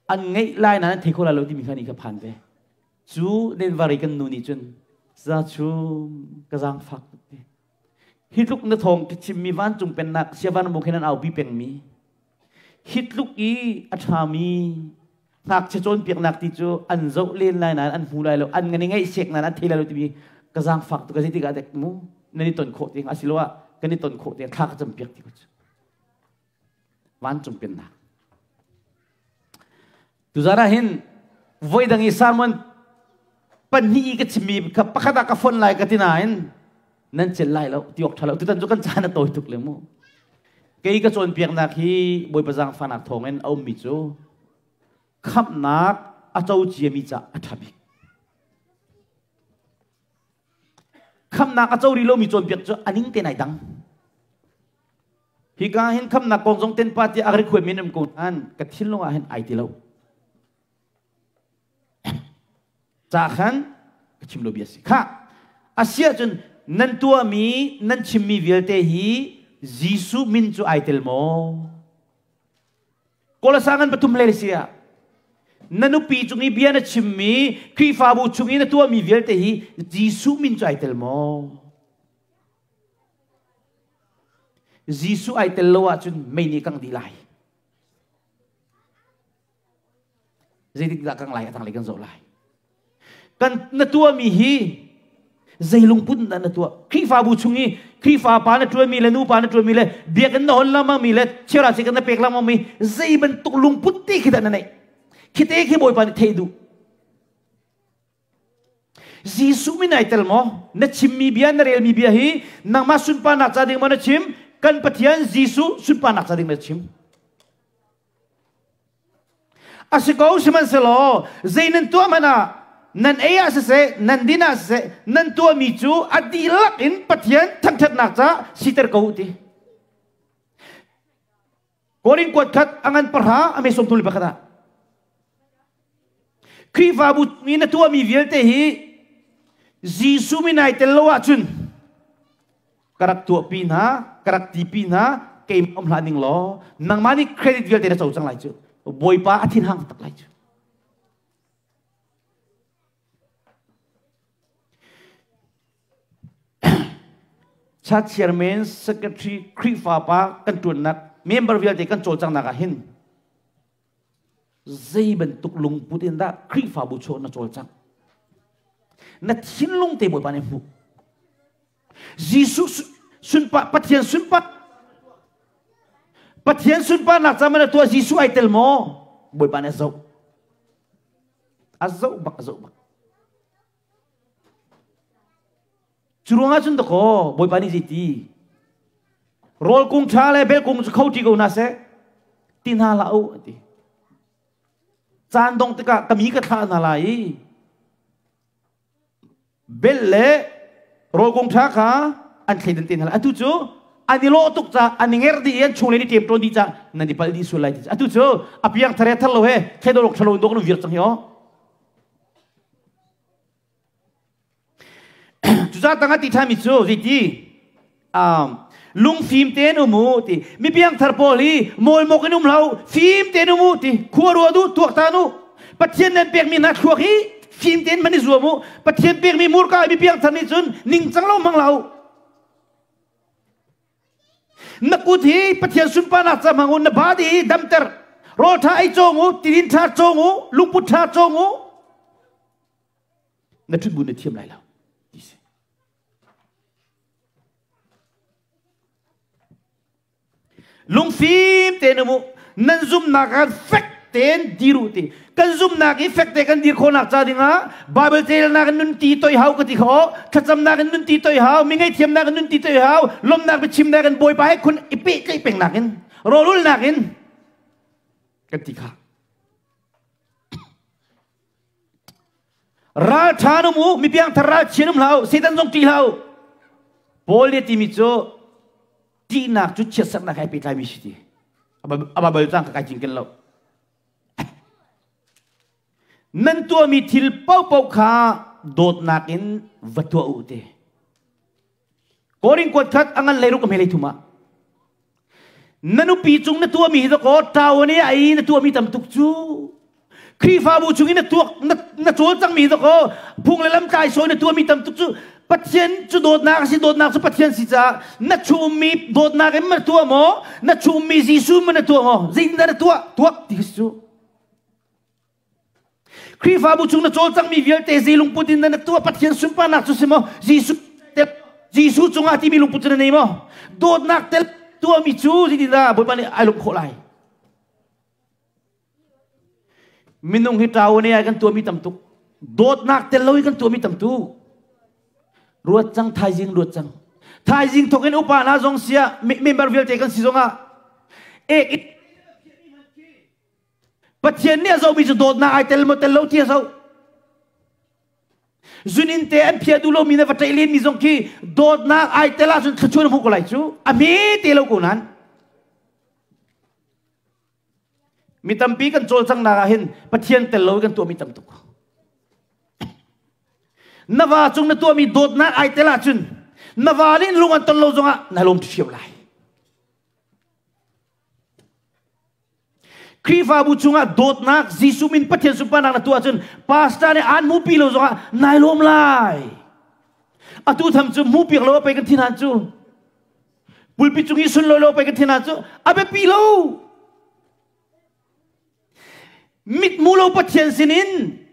an ngeih lai na nan thei kho lai lo timi kha nih ka phan ve Cu Denver i kan nu nih cun za chum ka zaangfak tuk ti. Hi tluk na thawng ka chimmi vancung pennak siavan muk hin an aupi pengmi. Hi tluk i a ṭhami ngakchia cawnpiaknak ti cu an zoh len lai nain an hmu lai lo an ngan i ngaihsiak nain an thei lai lo timi ka zaangfak tuk ka zei tikah dek mu nan i ton khawh tiang asiloah kan i ton khawh tiang thla ka campiak ti ko cu vancung pennak Tuzan ah hin voidang i sermon pahnih i ka chimmi kha pakhat ah ka fonh lai ka ti nain nan cel lai lo ti awk ṭha lo tutan cu kan caan a tawi tuk le mu kei ka cawnpiaknak hi Bawipa zaangfahnak thawngin a ummi cu khamhnak a co ciami ca a ṭha bik Khamnak a co rih lomi cawnpiak cu a ning te nai dang. Hika hin khamnak kong zong ten pa ti a ri khuai min um ko nain ka thinlung ah hin ai ti lo. Ca khan ka chim lo bia si. Kha asia cun nan tuahmi nan chimmi vialte hi Jesuh min cu ai tel maw? Kolasa ngan pathum le si ah na nupi cung i bia na chimmi Khrihfabu chung i na tuahmi vialte hi Jesuh min cu ai tel maw? Jesuh ai tel lo ahcun mei nih kang dih lai. Zeitik dah kang lai a tanglei kan zoh lai. Kan na tuahmi hi zei lungput dah na tuah Khrihfabu chung i Khrihfa pa na ṭuanmi le nu pa na ṭuanmi le biakinn na hon lengmangmi le chiara chikan na pek lengmangmi zei bantuk lungput ti khi dah na neih khite khi Bawipa nih theih duh Jesuh min ai tel maw na chimmi bia na relmi bia hi nangmah sunparnak ca ding maw na chim kan Pathian Jesuh sunparnak ca ding na chim A si ko sihmanhsehlaw zei nan tuah hmanh ah nan ei ah siseh nan din ah siseh nan tuahmi cu a dihlak in Pathian thangṭhatnak caah siter ko u ti. Korin kuat khat a ngan pahra a me 31 ah Khrihfabu mi na tuahmi vialte hi Jesuh min ai tel lo ahcun ka rak tuahpi hna ka rak tipi hna keimah um hlah ning law nangmah nih credit vialte na co cang lai cu bawipa a thin hang tak lai cu Church chairman, secretary, Khrihfa pa kan ṭuannak, member vialte kan cawlcanghnak ah hin zei bantuk lungput in dah Khrihfabu chuah na cawlcangh? Na thinlung te Bawipa nih hmuh. Jesuh sunpa Pathian sunpa Pathian sunparnak ca mana tuah Jesuh ai tel maw? Bawipa nih a zoh. A zoh bak a zoh bak. Cu ruangah cun dakaw Bawipa nih zeiti rawl kung ṭha le bel kung cu kho ṭi ko hna seh ti hna hlah u a ti. Caan dong tikah ka mi ka thlah hna lai i bel le rawl kung ṭha kha an thleidan te hna lai. Atu cu an i lawh tuk ca an i ngerh dih i an chung le ni ṭem ṭawn dih ca nan i palh dih sual lai ti. Atu cu a piang thar he thar lo he thleidan awk ṭha lo in dawk nan vir cang hi aw. Cucaah tangah ti ṭhami cu zeiti lungfim tein um u ti mi piangthar pawl hi mawlmok in um hlah fim tein um u ti khua rua duh tuaktan u Pathian nan pekmi hna thluak hi fim tein man i zuam u Pathian pekmi murka mi piangthar nih cun ningcang lo hmang hlah u na kut hi Pathian sunparnak ca hmang u na body hi damter rawl ṭha ei cawng u tidin ṭha cawng u lungput ṭha cawng u na ṭhut bu na thiam lai lo ti si lungfim tein um u nan zumnak ah fek tein dir u ti kan zumnak i fek te kan dir khawhnak ca dingah Bible telnak in nun ti toi hau ka ti kho thlacamnak in nun ti toi hau mi ngaihthiamnak in nun ti toi hau lomnak biachimnak in Bawipa he khun i pehtlaih pengnak in rawlulnak in kan ti kha Ralṭha um u, mi piangthar ralchian um hlah u, Satan zong ṭih hlah u. Paul nih a timi cu ṭihnak cu chiatserhnak he pehtlaimi si ti. A Bible cang ka kai cinken lo. Nan tuahmi thil paohpaoh kha dawtnak in va tuah u te. Korin kuat khat a ngan leiruk a hme lei thum ah. Na nupi cung na tuahmi hi dakaw ṭawan i ai na tuahmi tam tuk cu. Khrihfabu chung i na tuak na, na cawlcangmi hi dakaw phung le lam tlai sawi na tuahmi tam tuk cu. Pathian cu dawtnak a si dawtnak cu Pathian si caah na chummi dawtnak in na tuah maw na chummi Jesuh ma na tuah maw zeitindah na tuah tuak ti khi cu Khrihfabu chung na cawlcangmi vialte zei lungput in na tuah Pathian sunparnak cu si maw Jesuh Jesuh cungah timi lungput cu na nei maw dawtnak tel tuahmi cu zeitindah Bawipa nih ai lawmh khawh lai minung hi ṭau ne ai kan tuahmi tam tuk dawtnak tel lo i kan tuahmi tam tuk ruat cang thaizing ruat cang thaizing thok in upa hna zong sia member vialte kan si zongah ek Pathian nih a zohmi cu dawtnak ai tel maw tel lo ti a zoh. Zunin te an phia duh lomi na va ṭaih lenmi zong khi dawtnak ai tel ahcun thluachuah na hmuh ko lai cu. A hme te lo ko nan. Mi tampi kan cawlcanghnak ah hin Pathian tel lo kan tuahmi tam tuk. Na va cung na tuahmi dawtnak ai tel ahcun na va nih lung an ton lo zongah na lawm ṭhiam lai. Khrihfabu chungah dawtnak Jesuh min Pathian sunparnak na tuah ahcun pastor nih aan hmuhpi lo zongah nai lawm lai. Atu tham cu hmuhpiak lo a pei kan thin han cu. Pulpit cung i sunlawi lo pei kan thin han cu a biapi lo. Mit hmu lo Pathian sinin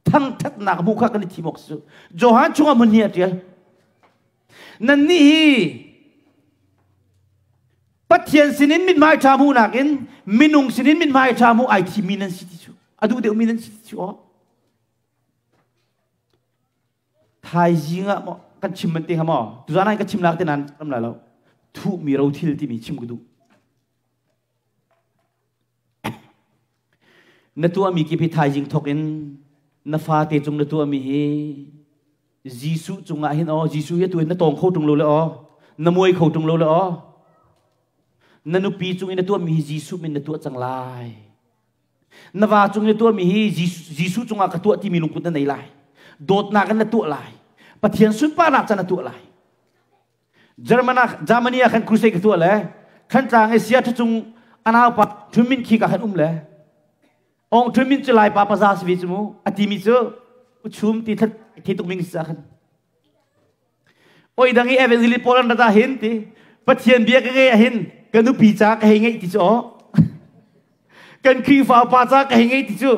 thangthatnak hmuh kha kan i thim awk si Johan chungah hmun hi a ṭial nannih hi Pathian sinin mithmai ṭha hmuhnak in minung sinin mithmai ṭha hmuh ai thimmi nan si ti cu a duh deuhmi nan si ti cu aw thaizing ah maw kan chim man te hnga maw tuzaan ah ka chim lak te nan ram lai lo thuhmi rothil timi chim ka duh Na tuahmi kip hi thaizing thawk in na fate cung na tuahmi hi Jesuh cungah hin aw Jesuh hi atu hin na tawng kho ṭung lo le aw na muai kho ṭung lo le aw na nupi cung i na tuahmi hi Jesuh min na tuah cang lai na va cung i na tuahmi hi Jesuh cungah ka tuah timi lungput na nei lai dawtnak in na tuah lai Pathian sunparnak ca na tuah lai Germany ah khan crusade ka tuah le Thantlang i sia ṭhacung anau pa Ṭhunmin khi ka khan um le Ong Ṭhunmin cu Lai pa paza si ve cu mu a timi cu uchum ti thlat Thi tuk ming sa khan. Oi dang i evangelist pawl an rata hin ti. Pathian bia ka ngei hin ka nupi ca ka hei ngeih ti cu aw. Kan Khrihfa pa ca ka hei ngeih ti cu.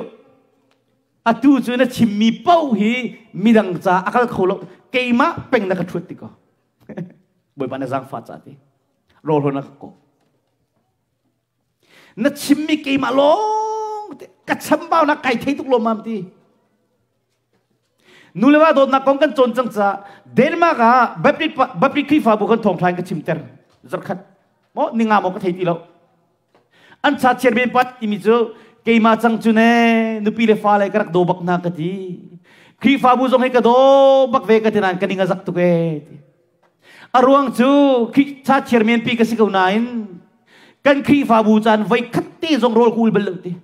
Atu cu na chimmi paoh hi midang ca a kal kho lo. Keimah peng na ka ṭhuat ti ko. Bawipa na zaangfah ca ti. Rawl na ka kawh. Na chimmi keimah lawng te ka chambau na kai thei tuk lawmmam ti. Nu le va dawtnak kong kan cawn cang ca Denmark ah Baptist Baptist Khrihfabu kan thawngtha in ka chimter zarkhat maw ninga maw ka thei ti lo. An cha chairman pa timi cu keimah cang cu ne nupi le fale ka rak daw bak hna ka ti. Khrihfabu zong hi ka daw bak ve ka ti nain ka ning a zak tuk ee ti. A ruang cu cha chairman pi ka si ko nain kan Khrihfabu caan voi khat te zong rawl ka ul bal lo ti.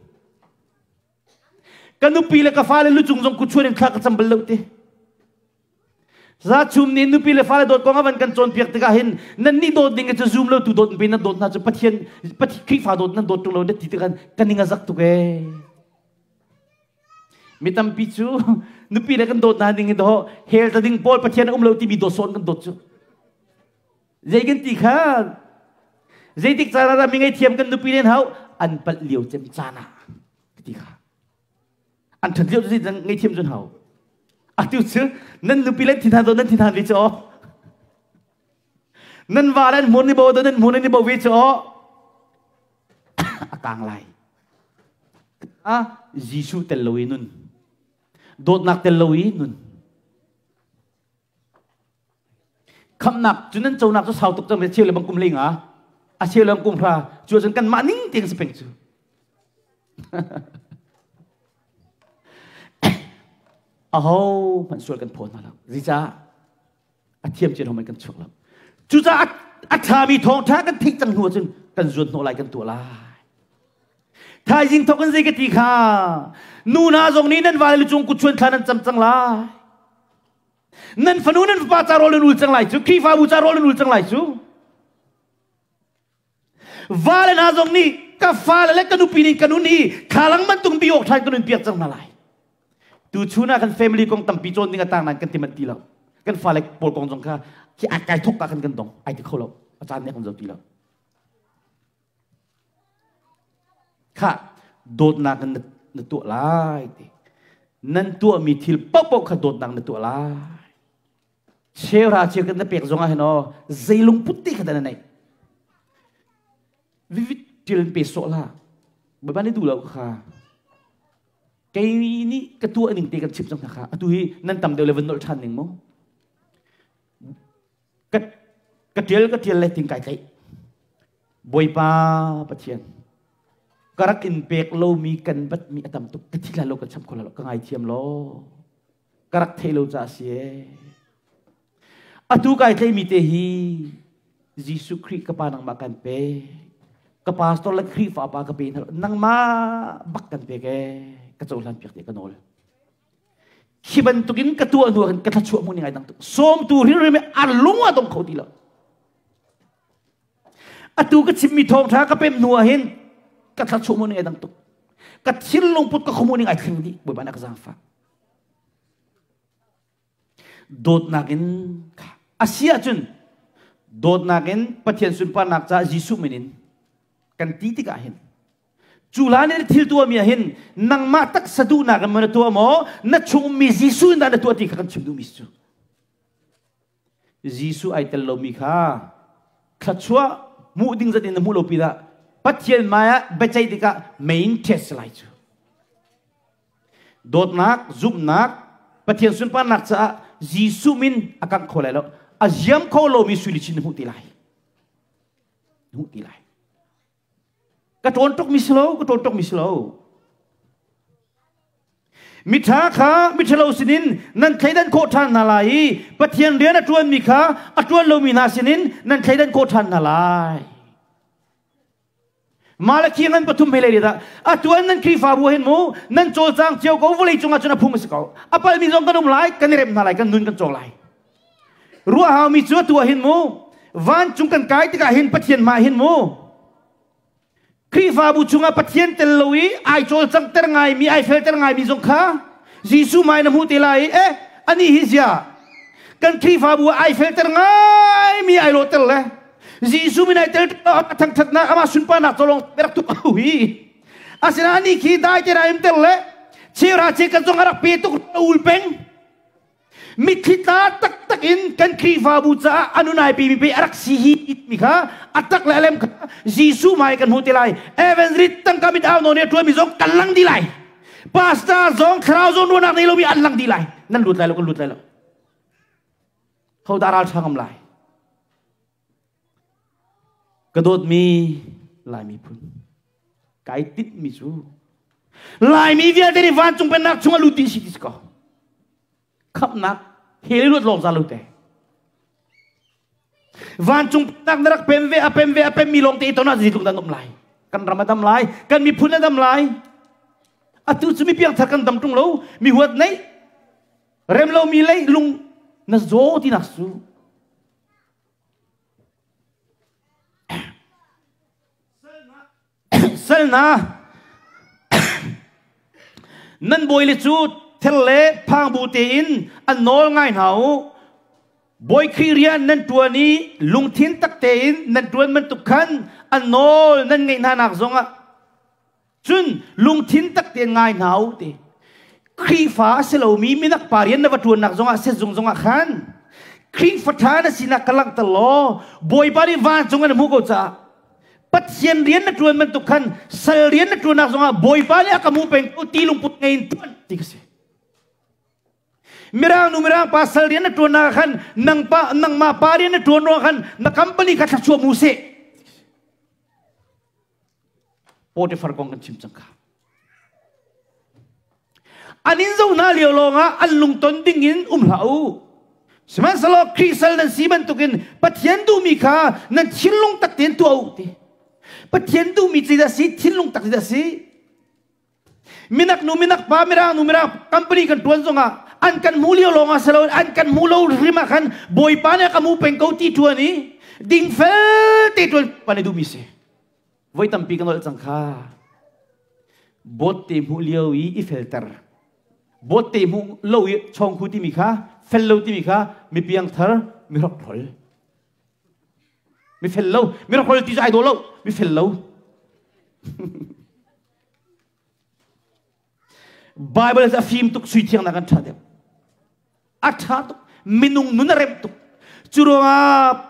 Ka nupi le ka fale lucung zong kuchuan in thla ka cam bal lo ti. Zachum nih nupi le fale dawt kong a van kan cawnpiak tikah hin nan nih dawt ding cu zum lo tu dawt pe nan dawt hna cu Pathian Khrihfa dawt nan dawt ṭung lo na ti tikah kan ning a zak tuk ee. Mi tampi cu nupi le kan dawt hna ding hi daw hell ta ding pawl Pathian a um lo timi dawt sawn kan dawt cu. Zei kan ti kha zeitik caan ah dah mi ngei kan nupi len hau an palh lio cem caan ah ti kha. An ṭhat lio cu ngei thiam cun hau. Atu cu nan nupi le thin han nan thin han ve cu aw. Nan va le an hmun ni bo nan hmun ni bo ve cu aw. A kang lai. Ah, Jesuh tel lo i nun. Dawtnak tel lo i nun. Khamnak cu nan conak cu sau tuk cang cheu le bang kum hlei nga a cheu le kum hra cu cun kan mah ning tiang si peng cu. Aho hmanh sual kan phaw hna lo. Zica a thiam cin hom kan chuak lo. Cucaah a ṭhami thawngṭha kan theih cang hnu ahcun kan zuan hnawh lai kan tuah lai. Thaizing thawk in zei ka ti kha nu hna zong nih nan vale lucung kutchuan thla nan cam cang lai. Nan fanu nan fapa ca rawl nan ul cang lai cu Khrihfabu ca rawl nan ul cang lai cu. Vale hna zong nih ka fale le ka nupi nih ka nun hi thlalang bantuk bi awk ṭhan ka nun piak cang hna lai. Tu chun ah kan family kong tampi cawn ding a tang nain kan ti manh ti lo. Kan fale pawl kong zong kha khi a kai thok ka kan kan dong ai ti kho lo. A caan nih kan zo ti lo. Kha dawtnak in na tuah lai ti. Nan tuahmi thil paohpaoh kha dawtnak na tuah lai. Cheuhra cheu kan na pek zong ah hin aw zei lungput te kha dah na neih. Vivit til pe sawh la. Bawipa nih duh lo kha. Kei nih ka tuah ning te kan chim cang hna kha. Atu hi nan tam deuh le van nolh ṭhan ning mu. Ka ka ṭial ka ṭial le ting kai tlaih. Bawipa Pathian ka rak in pek lomi kan batmi a tam tuk ka thi lo ka cham kho lo ka ngaithiam law ka rak thei lo ca si ee. Atu kai tleimi te hi Jesuh Khrih ka pa nangmah kan pe. Ka pastor le Khrihfa pa ka pe hna nangmah bak kan pek ee ka cohlan piak te ka nawl. Khi bantukin ka tuah hnu ah ka thlachuah mu ning ai dang tuk. Sawmtu hrimhrim a lung a dong kho ti lo. Atu ka chimmi thawngṭha ka pem hnu ah hin ka thlachuah mu ning ai dang tuk. Ka thinlung put ka khumu ning ai thleng dih. Bawipa na ka zaangfah. Dawtnak in a si ahcun dawtnak in Pathian sunparnak caah Jesuh min in kan ti tikah hin cu hlan in thil tuahmi ah hin nangmah taksa duhnak in maw na tuah maw na chung ummi Jesuh in dah na tuah ti kha kan chim duhmi cu Jesuh ai tel lomi kha thluachuah hmuh ding zat in na hmuh lo pinah Pathian hmai ah biaceih tikah main test lai cu Dawtnak, zumhnak, Pathian sunparnak caah Jesuh min a kangh kho lai lo. A ziam kho lomi sui luchin na hmuh ti lai. Na hmuh ti lai. Ka ṭawn tuk mi si lo, ka ṭawn tuk mi si lo. Miṭha kha miṭhalo sinin nan thleidan khawh ṭhan hna lai i Pathian rian a ṭuanmi kha a ṭuan lomi hna sinin nan thleidan khawh ṭhan hna lai. Malakhi ngan pathum he le dah atuan nan Khrihfabu hin mu nan cawlcang cio ko vawlei cungah cun a phung a si ko a palmi zong kan um lai kan i rem hna lai kan nun kan cawng lai ruah haumi cu atu ah hin mu vancung kan kai tikah hin Pathian hmai hin mu Khrihfabu chungah Pathian tel lo i ai cawlcangter ngaimi ai felter ngaimi zong kha Jesuh hmai na hmuh te lai eh Ani hi zia kan Khrihfabu ai felter ngai mi ai lawter le Jesuh min ai tel thangthatnak ama sunparnak colong rak tuk au hi. Asinain ani khi dai te ra im ter le chera che kan zong a rak pe tuk ul peng. Mitthli tla taktak in kan Khrihfabu caah anunai pi mi pe a rak si hi mi kha a tak le alem kha Jesuh mai kan hmu te lai. Evangelist tangka mit au no ne tuan mi zong kan lang di lai. Pastor zong thlarau zong ruahnak nei lomi an lang di lai. Nan lut lai lo kan lut lai lo. Ho dah ral ngam lai. Ka dawtmi Lai miphun kai tinhmi cu Laimi vialte nih vancung pennak chung a lut dih si ti si ko. Khamhnak he luat lawng za lo te. Vancung pennak na rak pem ve a pem ve a pem mi lawng te ton ah zeitluk dah um lai. Kan ram a dam lai, kan miphun a dam lai. Atu cu mi piangthar kan dam ṭung lo, mi huat nei, rem lo mi lei lung na zaw ti nak su. Sal hna, nan bawile cu thel le phangbu tein an nawl ngai hna u. Bawi Khrih rian nan ṭuan i lungthin tak tein nan ṭuan bantuk khan an nawl nan ngeih hna nak zongah cun lungthin tak tein ngai hna u ti. Khrihfa a si lomi minak pa rian na va ṭuannak zongah sezung zongah khan Khrihfa ṭha na sinak ka langhter law Bawipa nih vancung an hmuh ko caah Pathian rian na ṭuan bantuk khan sal rian na ṭuannak zongah Bawipa nih a ka hmu peng ko ti lungput ngei in ṭuan ti ka si. Mirang nu mirang pa sal rian na ṭuannak khan nang pa nangmah pa rian na ṭuan ruang khan na company kha thluachuah mu seh. Potiphar kong kan chim cang kha. An in zo hna lio lawngah an lungton ding in um hlah u. Sihmanhsehlaw Khrih sal nan si bantukin Pathian duhmi kha nan thinlung tak tein tuah u ti. Pathian duhmi zeidah si? Thinlung tak zeidah si? Minak nu minak pa mirang nu mirang company kan tuan zongah an kan hmu lio lawngah si lo an kan hmu lo hrim ah khan Bawipa nih a ka hmu peng ko ti tuan i dingfel te tuan pa nih duhmi si. Voi tampi ka nolh cang kha. Bawt te hmuh lio i i felter. Bawt te hmuh lo i chawngkhu timi kha fel lo timi kha mi piangthar mi hrokhrol. Mi fel lo, mi hrokhrol ti cu ai daw lo, mi fel lo. Bible a fim tuk sui thiang nak an ṭha deuh. A ṭha tuk. Minung nun a remh tuk. Cu ruangah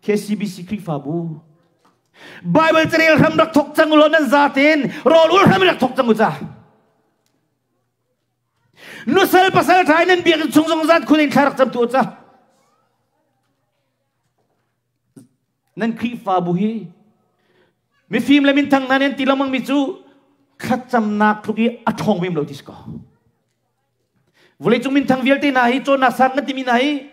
KCBC Khrihfabu Bible carel hram rak thok cang ulaw nan zaten rawl ul hram rak thok cang u ca. Nusal pasal ṭha nan biakinn chung zong zat khun in thla rak cam tu ca. Nan Khrihfabu hi mifim le minthang hna nih an ti lengmang mi cu thlacamnak tluk i a ṭhawng vem lo ti si ko. Vawleicung minthang vialte hna hi cawnnak sang kan timi hna hi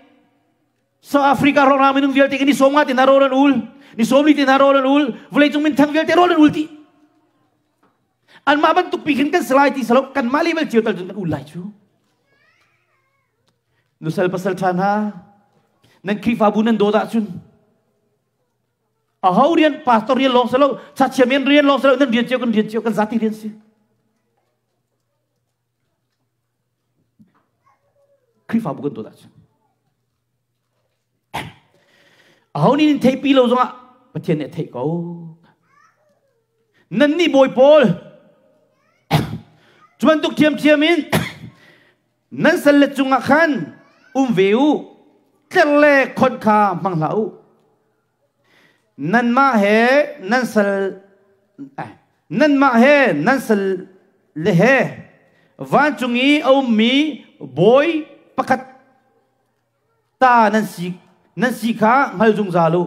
South Africa rawlrang minung vialte ni sawm nga te hna rawl an ul ni sawm li te hna rawl an ul vawleicung minthang vialte rawl an ul ti anmah bantuk pi khin kan si lai ti salo kanmah level cio tal cun kan ul lai cu nusal pasal ṭha hna nan Khrihfabu nan dawt ahcun aho rian pastor rian lawng silo chachiam rian lawng silo nan rian cio kan rian cio kan zati rian si Khrihfabu kan dawt ahcun aho nih nin theihpi lo zongah Pathian nih a theih ko. Nannih bawi pawl cu bantuk ṭhiamṭhiam in nan salle cungah khan um ve u tler le khon kha hmang hlah u nanmah he nan sal nanmah he nan sal le he vancung i a ummi bawi pakhat ta nan si nan si kha hngal zungzal u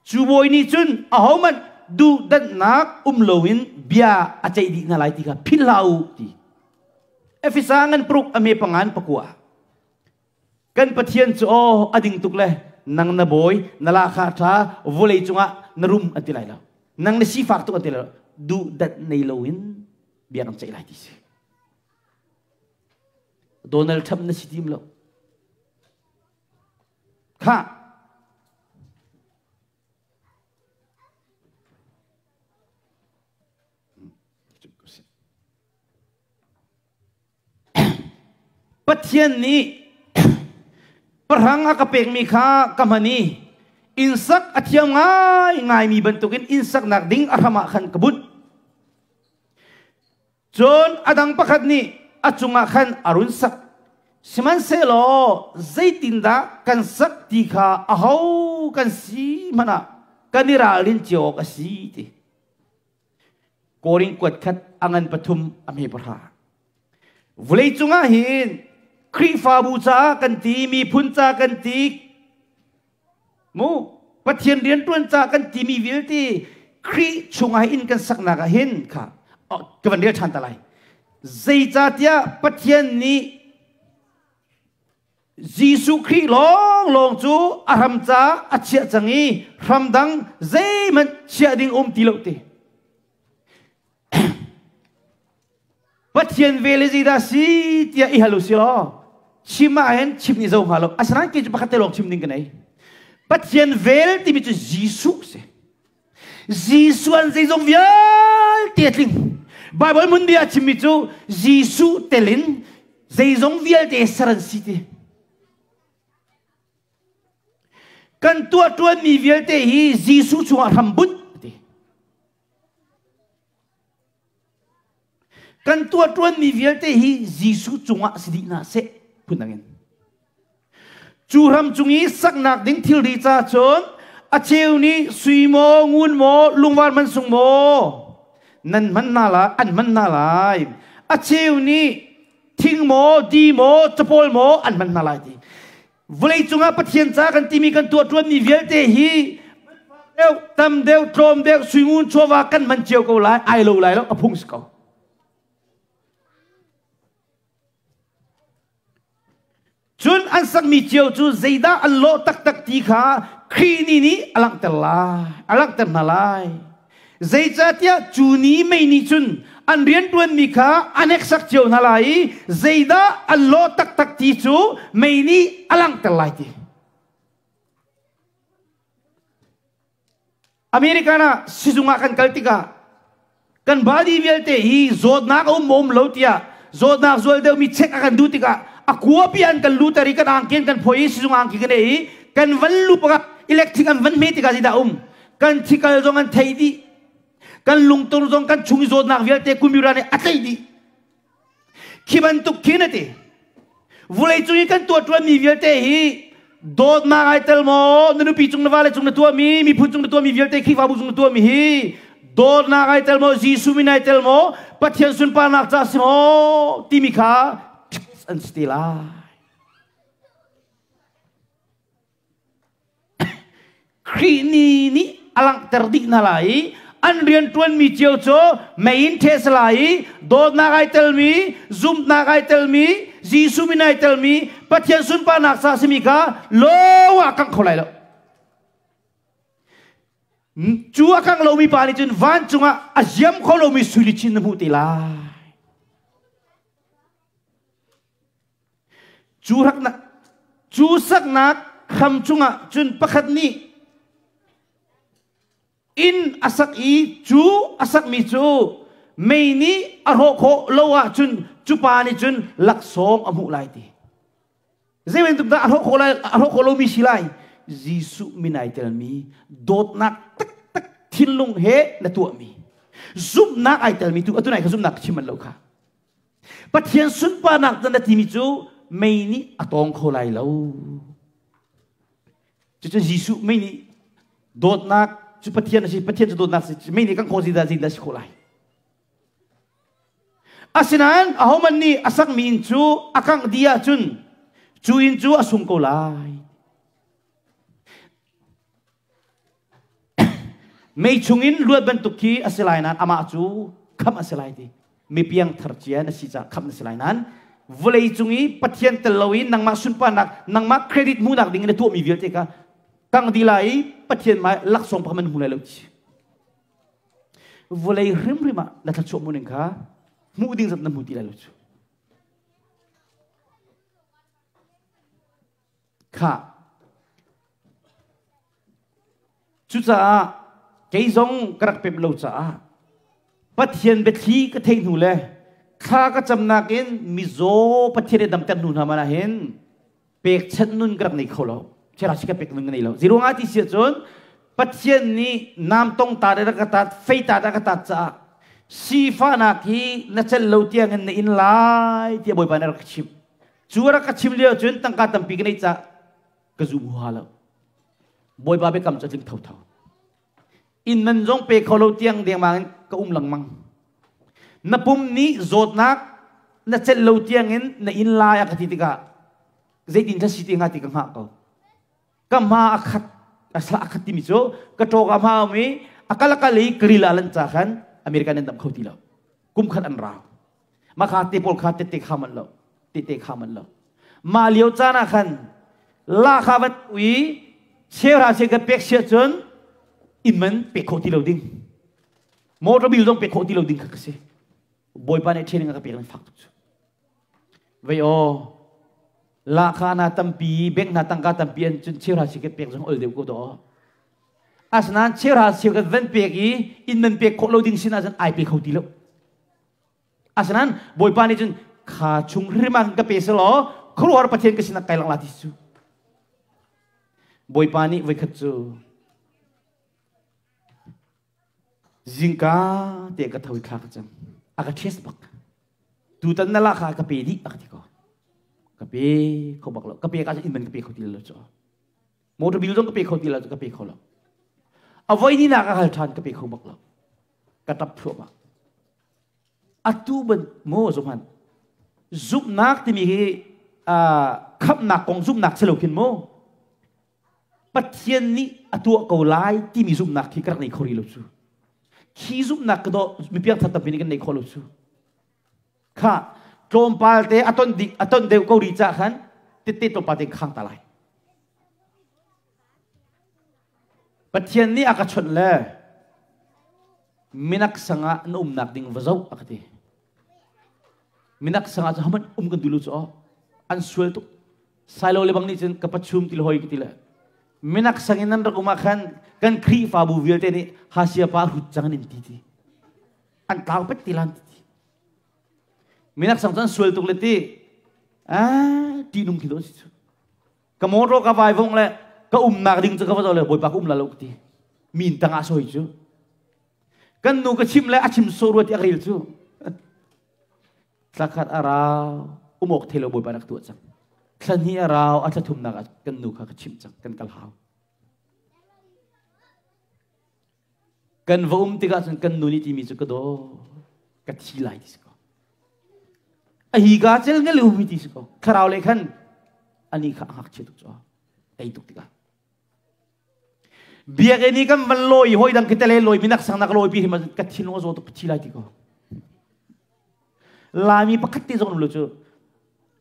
cu bawi nih cun ahohmanh duhdanhnak um loin bia a ceih dih hna lai ti kha philh hlah u ti Efesa ngan paruk a me pangan pakua Kan Pathian cu aw a ding tuk le nang na bawi na lahkhah ṭha vawlei cungah na rum an ti lai lo. Nang na sifak tuk an ti lai lo. Duhdat nei loin bia kan ceih lai ti si. Donald Trump na si tim lo. Khah Pathian nih pahrang a ka pekmi kha ka hman i innsak a thiam ngaingaimi bantukin innsaknak ding a hram ah khan ka bunh. Cun a dang pakhat nih a cungah khan a run sak. Sihmanhsehlaw zeitindah kan sak ti kha aho kan si hmanh ah kan i ralrin cio awk a si ti. Korin kuat khat a ngan pathum a hme pahra. Vawlei cungah hin Khrihfabu caah kan ti, miphun ca kan ti, mu Pathian rianṭuan ca kan timi vialte Khrih chungah inn kan saknak ah hin kha ka van rel ṭhan ta lai. Zeicahtiah Pathian nih Jesuh Khrih lawnglawng cu a hram ca a chiah cang i hram dang zeihmanh chiah ding um ti lo ti. Pathian vel hi zeidah si tiah i hal u si law chim ah hin chim ni zo hnga lo. Asinain kei cu pakhat te lawng chim ding ka nei. Pathian vel timi cu Jesuh si. Jesuh an zeizong vialte a tling. Bible mun bia a chimmi cu Jesuh telin zeizong vialte ser an si ti. Kan tuah ṭuanmi vialte hi Jesuh chungah hrambunh ti. Kan tuah ṭuanmi vialte hi Jesuh cungah si dih hna seh phun dangin. Cu ram cung i saknak ding thilri ca cun a cheu nih sui maw, ngun maw, lungvar mansung maw nan hman hna lai, an hman hna lai. A cheu nih thing maw, di maw, capawl maw an hman hna lai ti. Vawlei cungah Pathian ca kan timi kan tuah ṭuanmi vialte hi deuh, tam deuh, tlawm deuh, suingun chawva kan hman cio ko lai, ai lo lai lo, a phung si ko. Cun an sakmi cio cu zeidah an lawh taktak ti kha Khrih ni nih a langhter lai, a langhter hna lai. Zeicahtiah cu ni mei nih cun an rianṭuanmi kha a hneksak cio hna lai i zeidah an lawh taktak ti cu mei nih a langhter lai ti. American ah sizung ah kan kal tikah kan body vialte hi zawtnak a um maw um lo tiah zawtnak zual deuhmi check a kan duh tikah a kuapi an kan luter i kan angki an kan phoi i sizung angki kan ei i kan van lu pakhat electric an van hme tikah zeidah um kan thikal zong an thei dih kan lungtur zong kan chung i zawtnak vialte kumira nih a tlaih dih khi bantuk khin a ti vulei cung i kan tuah ṭuanmi vialte hi dawtnak ai tel maw na nupi cung na vale cung na tuahmi miphun cung na tuahmi vialte Khrihfabu cung na tuahmi hi dawtnak ai tel maw Jesuh min ai tel maw Pathian sunparnak ca si maw timi kha an si te lai Khrih ni nih a langhter dih hna lai i an rianṭuanmi cio cu mei in ṭheh lai i dawtnak ai telmi, zumhnak ai telmi, Jesuh min ai telmi, Pathian sunparnak ca simi kha lo ah kangh kho lai lo. Cu a kangh lomi pa nih cun vancung ah a ziam kho lomi sui luchin na hmuh te lai. Cu raknak cu saknak hram cungah cun pakhat nih inn a sak i cu a sakmi cu mei nih a hrawh khawh lo ahcun cu pa nih cun laksawng a hmuh lai ti. Zei bantuk dah a hrawh khawh lai a hrawh khawh lomi si lai? Jesuh min ai telmi dawtnak taktak thinlung he na tuahmi zumhnak ai telmi tu atu nai kha zumhnak chim man lo kha Pathian sunparnak na timi cu mei nih a tawng kho lai lo. Cucu Jesuh mei nih dawtnak cu Pathian a si, Pathian cu dawtnak si, mei nih kan kho zindah zindah si kho lai. Asinain ahoman nih a sakmi inn cu a kangh dih ahcun cu inn cu a sung ko lai. Mei chungin luat bantuk khi a si lai nain amah cu khamh a si lai ti. Mi piangthar cia na si caah khamh na si lai nain vawlei cung i Pathian tel loin nangmah sunparnak, nangmah credit hmuhnak ding in na tuahmi vialte kha kang dih lai i Pathian hmai laksawng pakhat man hmu lai lo ti. Vawlei hrimhrim ah na thluachuah hmuh ning kha hmuh ding zat na hmu ti lai lo cu. Khah. Cucaah kei zong ka rak pemh lo caah Pathian biathli ka theih hnu le Thla ka camnak in mizaw Pathian i damter hnu hna man ah hin pekchanh nun ka rak nei kho lo. Chera si ka pek nun ka nei lo. Ziruangah ti si ahcun Pathian nih nam tong ta rak ka tat, fei ta ka tat caah sifahnak hi na celh lo tiangin na in lai tiah Bawipa nih a rak ka chimh. Cu a rak ka chim lio cun tangka tampi ka neih caah ka zum huaha lo. Bawipa biakam cu a tling thotho. Inn man zong pe kho lo tiang dengmang in ka um lengmang. Na pum nih zawtnak na celh lo tiangin na inn lai a ka ti tikah zeitin dah si ti hnga ti ka hngah ko. Ka hma a khat a sala a khat timi cu ka ṭawk a hma um i a kal a kal i kril ah lan ca khan American an dam kho ti lo. Kum khat an rau. Mah kha te pawl kha tette kha man lo. Tete kha man lo. Mah lio caan ah khan la kha van ui cheuhra che kan pek sia cun inn man pek khawh ti lo ding. Motor bill zong pek khawh ti lo ding kha ka si. Bawipa nih training a ka pek nan fak tuk cu. Vei aw la kha na tampi bank na tangka tampi an cun cheuhra che kan pek zong ol deuh ko do. Asinain cheuhra cheu kan van pek i inn man pek khawh lo ding sin ahcun ai pe kho ti lo. Asinain Bawipa nih cun kha chung hrim ah ka pe selaw khuaruahhar Pathian ka sinah kai lang la ti cu. Bawipa nih voikhat cu zingka te ka tho i thla ka cam. A ka ṭhias bak. Tutan na la kha ka pe dih a ka ti ko. Ka pe kho bak lo. Ka pe ka inn man ka pe kho ti lo cu. Motor bill zong ka pe kho ti lo cu ka pe kho lo. A voi ni nak a hal ṭhan ka pe kho bak lo. Ka ṭap thluahmah. Atu ban maw zumhan zumhnak timi hi khamhnak kong zumhnak si lo khin mu Pathian nih a tuah ko lai timi zumhnak khi ka rak nei kho rih lo cu. Khi zumhnak ka dawh mi piangthar tampi nih kan nei kho lo cu. Kha tlawmpal te a ton dik a ton deuh ko rih cah khan tette tlawmpal te khang ta lai. Pathian nih a ka chawnh le minak sangah na umnak ding va zoh a ka ti. Minak sangah cu haman um kan duh lo cu aw. An sual tuk. Sailo le bang nih cun ka pachum ti hoi ka ti le. Minak sang in nan rak um ah khan kan Khrihfabu vialte nih hasia pa hrut cang an in ti ti. An tlau pet ti lan ti ti. Minak sang cu an sual tuk le ti. Ah, ti nung khi do si cu. Ka motor ka vai vong le ka umnak ding cu ka va zoh le Bawipa ka um la lo ka ti. Min tangah soi cu. Kan nu ka chim le a chim so rua ti a rel cu. Thlakhat a rau umok thelo Bawipa nak tuah cang. Thla hnih a rau a thla thumnak ah kan nu kha ka chimh cang kan kal hau. Kan va um tikah cun kan nu nih timi cu ka daw ka thi lai ti si ko. A hi ka cel ngel umi ti si ko. Thlarau le khan ani kha a ngakchia tuk cu tei tuk tikah. Biakinn i kan van lawi hawi dang khi tele lawi minak sangnak lawi pi hi ma ka thinlung a zaw tuk ka thi lai ti ko. Laimi pakhat te zong um lo cu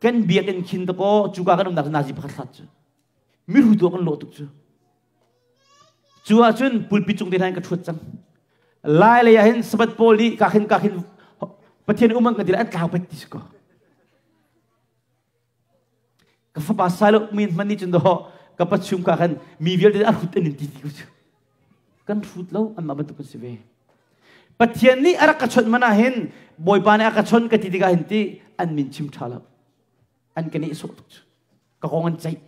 kan biakinn khin to ko cuka kan umnak nazi pakhat hlat cu miru tu kan lawh tuk cu. Cu ahcun pulpit cung te hna in ka ṭhuat cang. Lai lei ah hin Sabbath pawl nih ka khin ka khin Pathian um an kan ti an tlau pet ti si ko. Ka fapa Silo min hman nih cun dawh ka pachum ka khan mi vialte a hrut an in ti ti ko cu. Kan hrut lo anmah bantuk kan si ve. Pathian nih a rak ka chawnh man ah hin Bawipa nih a ka chawnh ka ti tikah hin ti an min chim ṭha lo. An ka nehsawh tuk cu. Ka kong an ceih.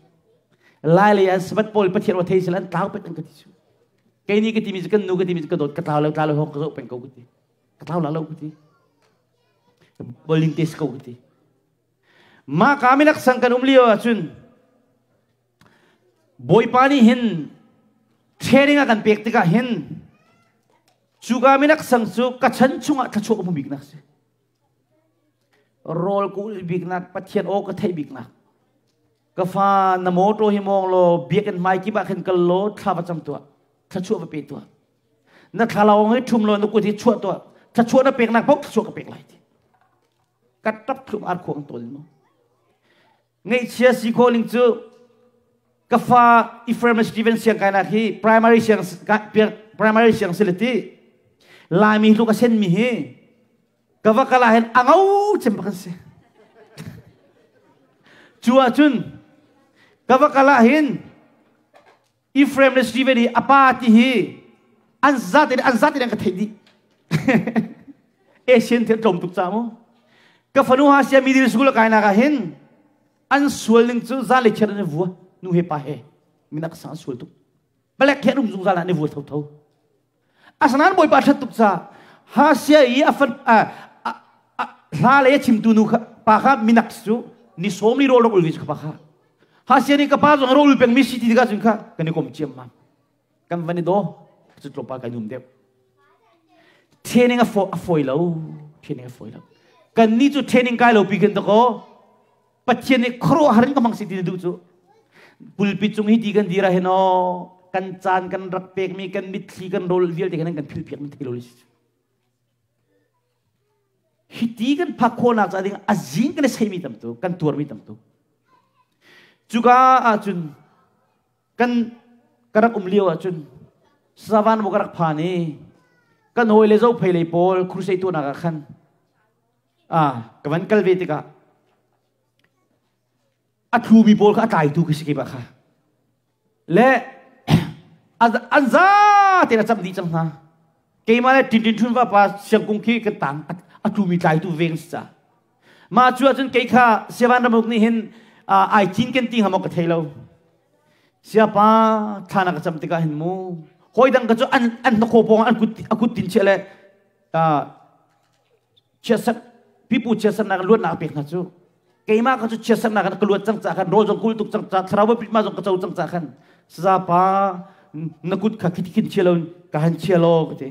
Lai lei ah Sabbath pawl Pathian wa thei sel an tlau pet an ka ti cu. Kei nih ka timi cu kan nu ka timi cu ka dawt ka tlau lo tlau lo hong ka zoh peng ko ka ti. Ka tlau la lo ka ti. Bowling te si ko ka ti. Mah ka minak sang kan um lio ahcun Bawipa nih hin training a kan pek tikah hin cuka minak sang cu ka chan chungah thluachuah ka hmu biknak si. Rawl ka ulh biknak, Pathian aw ka theih biknak. Ka fa na motor hi mawng law biakinn hmai kip ah khin kal law thla va cam tuah. Thluachuah va pe tuah. Na thlalawng hi ṭhum law na kut hi chuah tuah. Thluachuah na peknak paoh thluachuah ka pek lai ti. Ka ṭap thlum ar khuang tawl mu. Ngaihchia si khawh ning cu ka fa Ephraim Steven siang kainak hi primary siang primary siang si le ti Laimi hluk a sen mi hi ka va kala hin a ngau cem kan si. Cu ahcun ka va kala hin Ephraim le Steven hi a pa ti hi an zat in an zat in an ka theih dih. Asian thil tlawm tuk ca mu. Ka fanu ha sia middle school kai nak ah hin an sual ning cu za le chiat an i vua nu he pa he minak sang an sual tuk. Palek he an um zungzal an i vua thotho. Asinain Bawipa ṭhat tuk ca ha sia i a fan hla le a chimtu nu kha pa kha minak cu ni sawm ni rawl rak ul ve cu ka pa kha. Ha sia nih ka pa zong rawl ul peng mi si ti tikah cun kha kan i kom ciam mam. Kan van i daw cu tlawmpal kai num deuh. Training a fawi lo. Training a fawi lo. Kan nih cu training kai lo pi kan takaw Pathian nih khuaruahhar in ka hmang si ti na duh cu. Pulpit cung hi ti kan dir ah hin aw kan caan kan rak pekmi kan mitthli kan rawl vialte kan kan philpiak mi thei lo si. Hi ti kan phak khawhnak ca ding a zing kan i seimi tam tu kan tuarmi tam tu. Cuka ahcun kan ka rak um lio ahcun savan mo ka rak phan i kan hawi le zophei lei pawl crusade tuahnak ah khan ah ka van kal ve tikah a thlumi pawl kha a tlaitu khi si keimah kha le an za tein a camh dih cang hna keimah le Tintin Thun va pa siangkung khi kan tang a tlumi tlaitu veng si ca mah cu ahcun kei kha Siavan ramuk nih hin ai cin kan ti hnga maw ka thei lo siapa thla na ka cam tikah hin mu hawi dang ka cu an an hnakhaw pawng an kut a kut tin chia le chiatserh pipu chiatserhnak in luatnak a pek hna cu keimah kha cu chiatserhnak in ka luat cang caah khan rawl zong kul tuk cang caah thlarau biapit ma zong ka co cang caah khan saza pa na kut kha khiti khin chia lo ka han chia law ka ti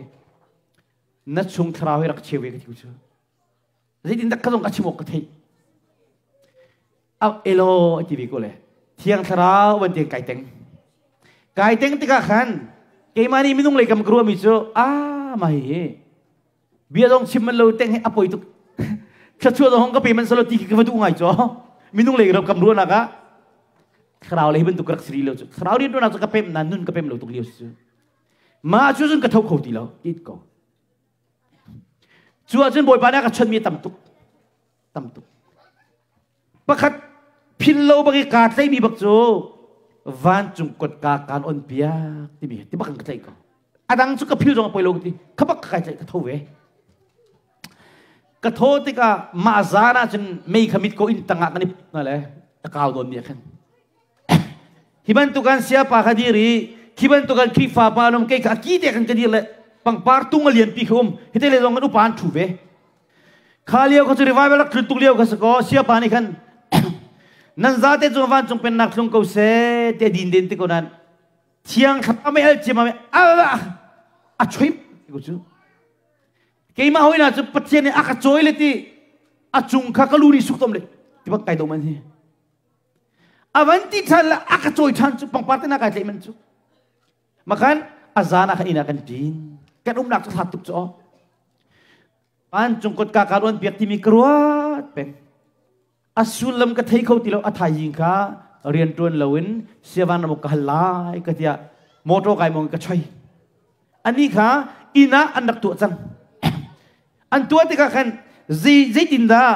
na chung thlarau hi rak cheu ve ka ti cu zeitin dak ka zong ka chim awk ka theih elo a ti ve ko le thiang thlarau van tiang kai teng kai teng tikah khan keimah nih minung lei kam ka ruahmi cu a mah hi bia zong chim man lo teng hi a poi tuk thluachuah zong ka pe man salo ti khi ka va duh ngai cho minung lei ram kam ruahnak ah thlarau lei bantuk ka rak siri lo cu thlarau rian tuanak cu ka pem na nun ka pem lo tuk lio si cu mah cu cun ka tho kho ti lo it ko cu ahcun bawipa nih a ka chonmi tam tuk tam tuk pakhat phil lo bak i kaa tlaimi bak cu vancung kotka kaan on piak timi ti bak in ka tlaih ko a dang cu ka phil zong a poi lo ka ti kha bak ka kai tlaih ka tho ve ka tho tikah mah zan ah cun mei kha mit ko inn tangah kan i na le a kau nawn mi khan hi bantukan siapa kha dir i khi bantukan Khrihfa pa nom kei kha ki te kan ka dir le pangpar tung a lian pi kha um hite le zong kan upa an thu ve Kha lio kha cu revival rak tlun tuk lio kha si kaw siapa nih khan nan zate cung vancung pennak thlung ko seh te din den ti ko nan thiang thlarau mei al ciam mei a choi ko cu keimah hoi na cu pathian nih a ka cawi le ti a cung kha ka lu nih suk tom le ti bak kai do man hi avan ti than le a ka cawi than cu pangpar te na kai tlaih man cu makan a zan ah khan inn ah kan ṭin kan umnak cu hlat tuk cu aw Vancung kotka ka ruan piak timi ka ruat peng. A sullam ka thei kho ti lo a thaizing kha rian ṭuan loin siavan ramuk ka hal lai ka tiah motor kai mong ka choi. Ani kha inn ah an rak tuah cang. An tuah tikah khan zei zeitindah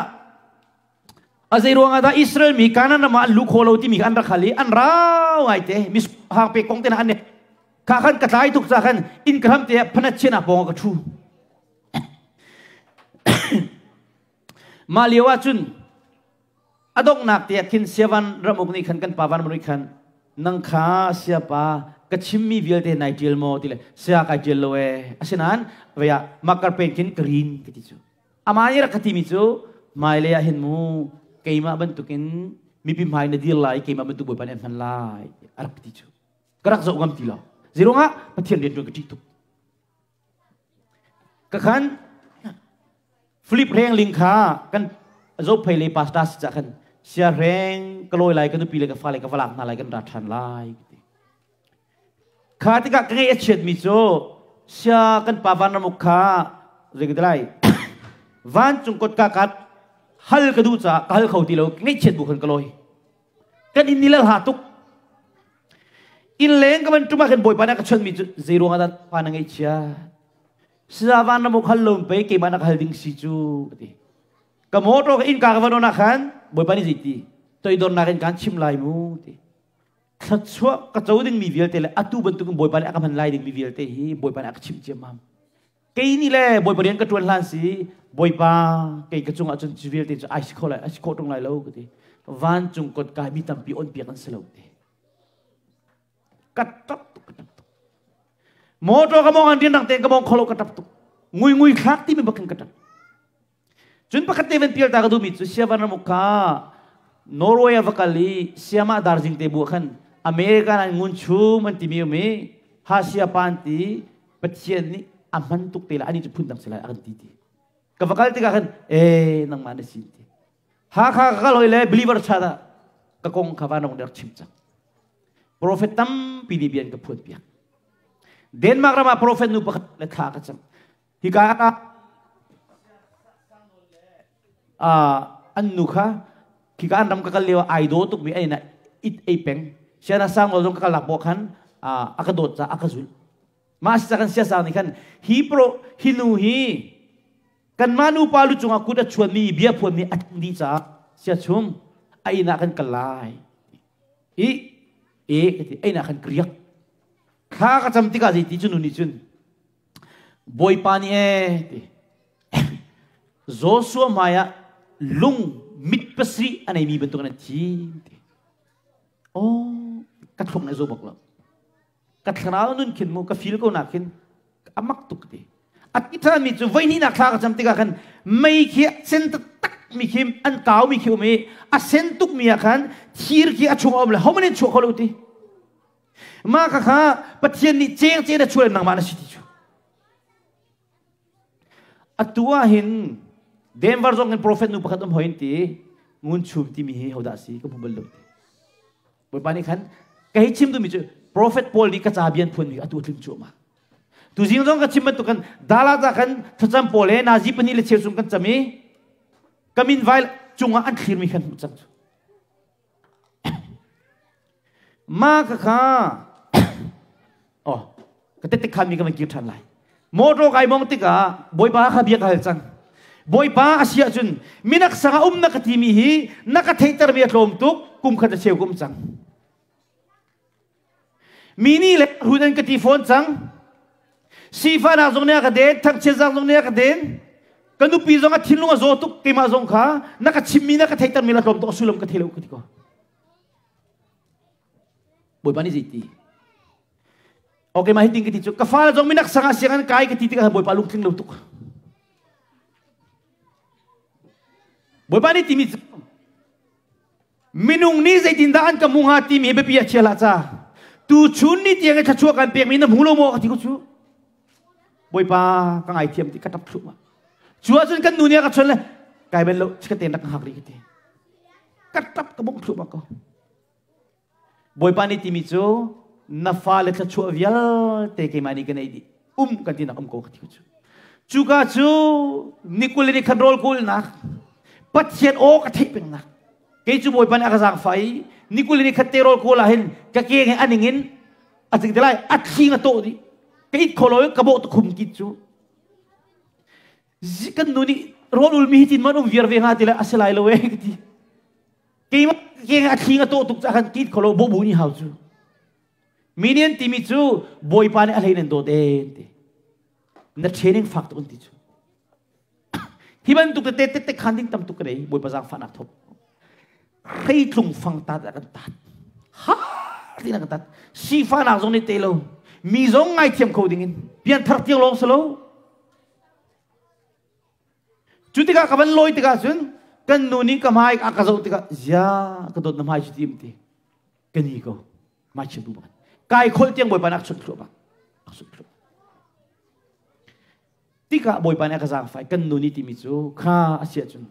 a zei ruangah dah Israel mi Canaan ram ah an lu kho lo timi kha an rak hal i an rau ngai te mis hang pe kong te na an kha khan ka tlai tuk ca khan inn ka hram te phanat chian ah pawng ka ṭhu Mah lio ahcun a donghnak te ah khin Siavan ramuk nih khan kan pa van nih khan nang kha siapa ka chimmi vialte nai ṭial maw ti le sia kai ṭial lo ee asinain vei ah makar pen khin ka rin ka ti cu amah nih rak ka timi cu hmailei ah hin mu keimah bantukin mipi hmai na dir lai keimah bantuk bawipa nih an hman lai a rak ti cu ka rak zoh ngam ti lo zeiruangah Pathian rian ṭuan ka ṭih tuk Ka khan Philip Rengling kha kan Zophei lei pastor si cah khan sia reng ka lawi lai ka nupi le ka fale ka va lak hna lai kan ra ṭhan lai ti. Kha tikah ka ngaih a chiatmi cu sia kan pa van ramuk kha zei ka ti lai vancung kotka ka hal ka duh caah ka hal kho ti lo ngaihchiat bu khan ka lawi. Kan inn ni le hla tuk. Inn leng ka van ṭum ah khin Bawipa nih a ka chawnhmi cu zei ruangah dah pa na ngaihchia? Saya van na hal lo pei keimah na ka hal ding si cu a ti. Ka motor ka innka ka van on ah khan Bawipa nih zeiti toidornak in kaan chim lai mu ti. Thluachuah ka co dingmi vialte le atu bantukin Bawipa nih a ka hman lai dingmi vialte hi Bawipa nih a ka chimh ciammam. Kei nih le Bawipa rian ka ṭuan hlan si Bawipa kei ka cungah cun cu vialte cu ai si kho lai ai si khawh ṭung lai lo ka ti. Vancung kotka mi tampi on piak an si lo ti. Ka ṭap tuk ka ṭap tuk. Motor ka mong an rian rang tein ka mong kho lo ka ṭap tuk. Ngui ngui thlak ti mi bak khin ka ṭap. Cun pakhat te van pial ta ka duhmi cu Siavan ramuk kha Norway a va kal i Siamah Darjing te bu ah khan American an ngun chum an timi um i Hasia pa an ti Pathian nih a hman tuk te lai ani cu phun dang si lai a kan ti ti. Ka va kal tikah khan ee nangmah na si ti. Hakha ka kal hoi le believer chat ah ka kong kha van rong rak chim cang. Prophet tampi nih bia an ka phuan piak. Denmark ram ah prophet nu pakhat le thla ka cam. Hika ah an nu kha khika an ram ka kal lio ai daw tukmi ai na it ei peng siana sang lo zong ka kal lak bo khan a ka dawt ca a ka zul mah si kan sia sang nih khan hi pro hi nu hi kan mah nu pa lu cungah kut a chuan mi bia phuan mi a di ca sia chum a inn ah kan kal lai i e ka ti ai na khan kriak thla ka cam tikah zei ti cu nu nih cun Bawipa nih ee ti Joshua hmai ah lung mit pasarih a neimi bantuk in an thi ti. Oh, ka thluk na zo bak lo. Ka thlarau nun khin mu ka feel ko nak khin a mak tuk ti. A ti than mi cu voi hnih nak thla ka cam tikah khan mei khi sen tak mi khi an kau mi khi um i a sen tuk mi ah khan thir khi a chung a um le ho man in chuah kho lo ti. Mah kha kha Pathian nih ceng ceng na chuah nangmah na si ti cu. Atu ah hin Denver zong in prophet nu pakhat um hoi in ti ngun chum timi hi hodah si ka hmu bal lo ti. Bawipa nih khan ka hei chim duhmi cu prophet Paul nih ka ca bian phun mi atu tling cu ma. Tu zing zong ka chim bantuk kan dala ta kan thlacam pawl he nazi pahnih le cheu chung kan cam i ka min vai cungah an thlir mi khan hmuh cang cu. Mah khakha oh ka tette khanmi ka van kir ṭhan lai. Motor kai mong tikah Bawipa kha bia ka hal cang. Bawipa a si ahcun minak sang ah um na ka timi hi na ka theihtermi a tlawm tuk kum khat a cheu ka um cang. Mi nih le run an ka ti fawn cang. Sifahnak zong nih a ka den, thangchiat zong nih a ka den. Ka nupi zong a thinlung a zaw tuk, keimah zong kha na ka chimmi na ka theihtermi la tlawm tuk a sullam ka thei lo ka ti ko. Bawipa nih zeiti? Okay, mah hitin ka ti cu ka fale zong minak sangah siang an kai ka ti tikah Bawipa lungtling lo tuk. Bawipa nih timi cu Minung nih zeitindah an ka hmuh hnga timi hi biapi ah chia hlah ca. Tuchun ni tiang i thluachuah kan pekmi na hmu lo maw ka ti ko cu. Bawipa ka ngaithiam ti ka ṭap thluahmah. Cu ahcun kan nu nih a ka chon le kai bel lo chika tein rak ka hngak rih ka ti. Ka ṭap ka bongh thluahmah ko. Bawipa nih timi cu na fale thluachuah vialte keimah nih ka neih dih. Um kan tinak um ko ka ti ko cu. Cuka cu nikul in khan rawl kulnak Pathian aw ka theih pengnak kei cu Bawipa nih a ka zaangfah i nikul in khat te rawl kawl ah hin ka ke he a ning in a cing te lai a thling a tawh dih ka it kho lo i ka bawh tukhum kit cu kan nu nih rawl ulmi hi tin man um viar ve hnga ti le a si lai lo e ka ti keimah ke a thling a tawh tuk ca khan kit kho lo bawh bu ni hau cu minian timi cu Bawipa nih a hlei nan dawt en ti na training fak tuk an ti cu hi bantuk tete tete khan ding tam tuk ka nei Bawipa zaangfahnak thop hreitlung fang tat ah kan tat ha ti na kan tat sifahnak zong nih te lo mi zong ngaithiam kho ding in pianthar tiang lawng si lo cu tikah ka van lawi tikah cun kan nu nih ka hmai a ka zoh tikah zia ka dawt na hmai cu ti ti ka ni ko mai chim bu bak kai khol tiang Bawipa nak chut thluah bak chut thluah Tikah Bawipa nih a ka zaangfah i kan nu nih timi cu kha a si ahcun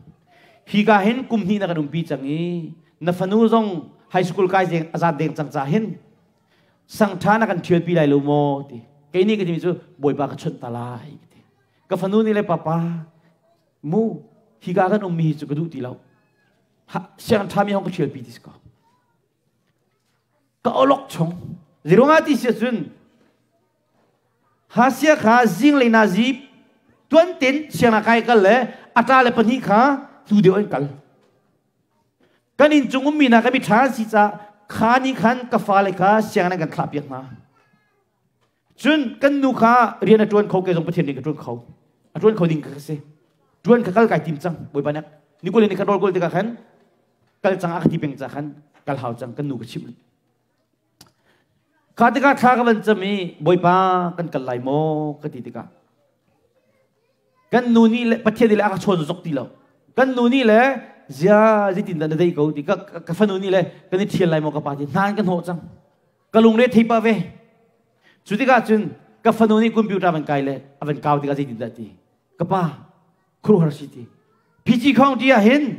hika hin kum hnih na kan umpi cang i na fanu zong high school kai deng a zat deng cang ca hin sangṭha na kan ṭhialpi lai lo maw ti kei nih ka timi cu Bawipa ka chawnh ta lai ka ti ka fanu nih le papa mu hika kan ummi hi cu ka duh ti lo siangṭha mi hong ka ṭhialpi ti si ko ka olok chung zirunga ti si ahcun Hasia kha zinglei nazi tuan ten siangna kai kal le ata le pahnih kha tu deuh an kal. Kan inn cung ummi hna kan mi ṭha an si ca kha ni khan ka fale kha sianginn an kan thlah piak hna. Cun kan nu kha rian a ṭuan kho ke zong Pathian nih ka ṭuan kho. A ṭuan kho ding ka si. Ṭuan ka kal kai tim cang. Bawipa nih nikul ni kan rawl kawl tikah khan kal cang a ka ti peng ca khan kal hau cang kan nu ka chimh. Kha tikah thla ka van cam i Bawipa kan kal lai maw ka ti tikah kan nu nih le Pathian nih le a ka chawn zok ti lo. Kan nu nih le zia zeitin dah na dei ko ti ka ka fanu nih le kan i ṭhial lai maw ka pa ti hna an kan hnawh cang. Ka lungre thei pah ve. Cu tikah cun ka fanu nih computer van kai le a van kau tikah zeitin dah ti. Ka pa khuaruahhar si ti. PG County ah hin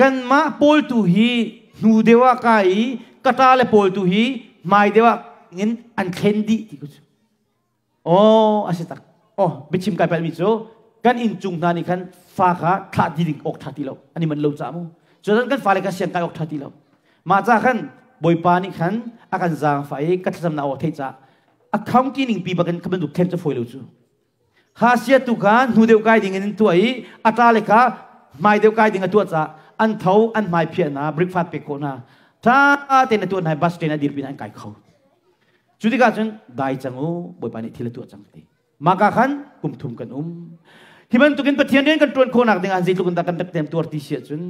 kanmah pawl tu hi hnu deuh ah ka i ka ṭa le pawl tu hi hmai deuh ah in an thlen dih ti ku cu. Oh, a si tak. Oh, biachim kai palmi cu kan inn cung hna nih khan fa kha thlah ti ding awk ṭha ti lo. An i manh lo caah mu. Cun kan fale kha siang kai awk ṭha ti lo. Mah ca khan Bawipa nih khan a kan zaangfah i ka thlacamnak aw theih caah a county ning pi bakin kha bantuk thlen cu fawi lo cu. Kha sia tu kha hnu deuh kai ding in an tuah i a ṭa le kha hmai deuh kai ding a tuah caah an tho an hmai phiah hna breakfast pek khawh hna ṭha tein a tuah hna i bus train a dirpi hna an kai kho. Cu tikah cun dai cang u Bawipa nih thil a tuah cang ti. Maka khan kum thum kan um. Hi bantukin Pathian rian kan ṭuan khawhnak ding ah zeitluk in dah kan rak tem tuar ti si ahcun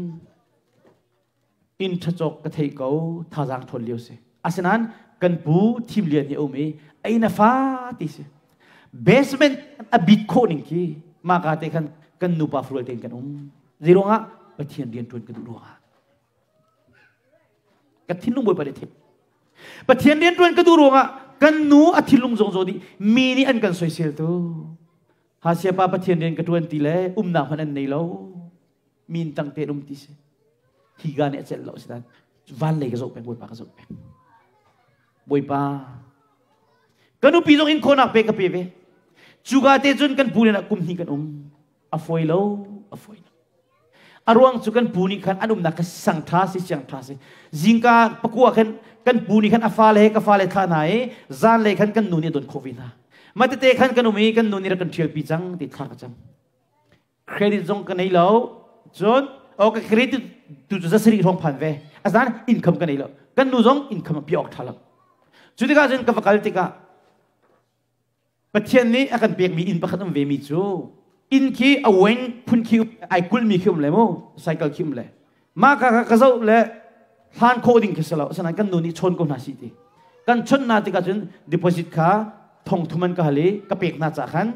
inn ṭhacawk ka thei ko thazaang ṭhawn lio si. Asinain kan pu thim lian hi a um i a inn a fa ti si. Basement a bit khawh ning khi maka te khan kan nupa fual tein kan um. Zeiruangah Pathian rian ṭuan ka duh ruangah. Ka thinlung Bawipa nih a thim. Pathian rianṭuan ka duh ruangah kan nu a thinlung zong zaw dih mi nih an kan soisel tu. Hasia pa Pathian rian ka ṭuan ti le umnak hmanh an nei lo. Min tang te um ti si. Hi ga nih a celh lo si dan. Van lei ka zoh peng Bawipa ka zoh peng. Bawipa ka nupi zong in khawnak pe ka pe ve. Cuka te cun kan pu ah kum hnih kan um. A fawi lo, a fawi lo. A ruang cu kan pu nih khan an umnak kha sang ṭha si siang ṭha si. Zingka pakua khan kan pu nih khan a fale he ka fale thlah hna i zanlei khan kan nu nih a don khawh ve hna. Mah tete khan kan um i kan nu nih rak kan ṭhialpi cang ti thla ka cam. Credit zong ka nei lo. Cun o ka credit tu cu zasarih hrawng phan ve. Asinain income ka nei lo. Kan nu zong income a pi awk ṭha lo. Cu tikah cun ka va kal tikah Pathian nih a kan pekmi inn pakhat um vemi cu inn khi a weng phun khi ai kulmi khi um le mu cycle khi um le mah ka ka zoh le hlan khawh ding khi si lo asinain kan nu nih chawn ko hna si ti kan chon na tikah cun deposit kha thong thum an ka hal i ka pek hna cah khan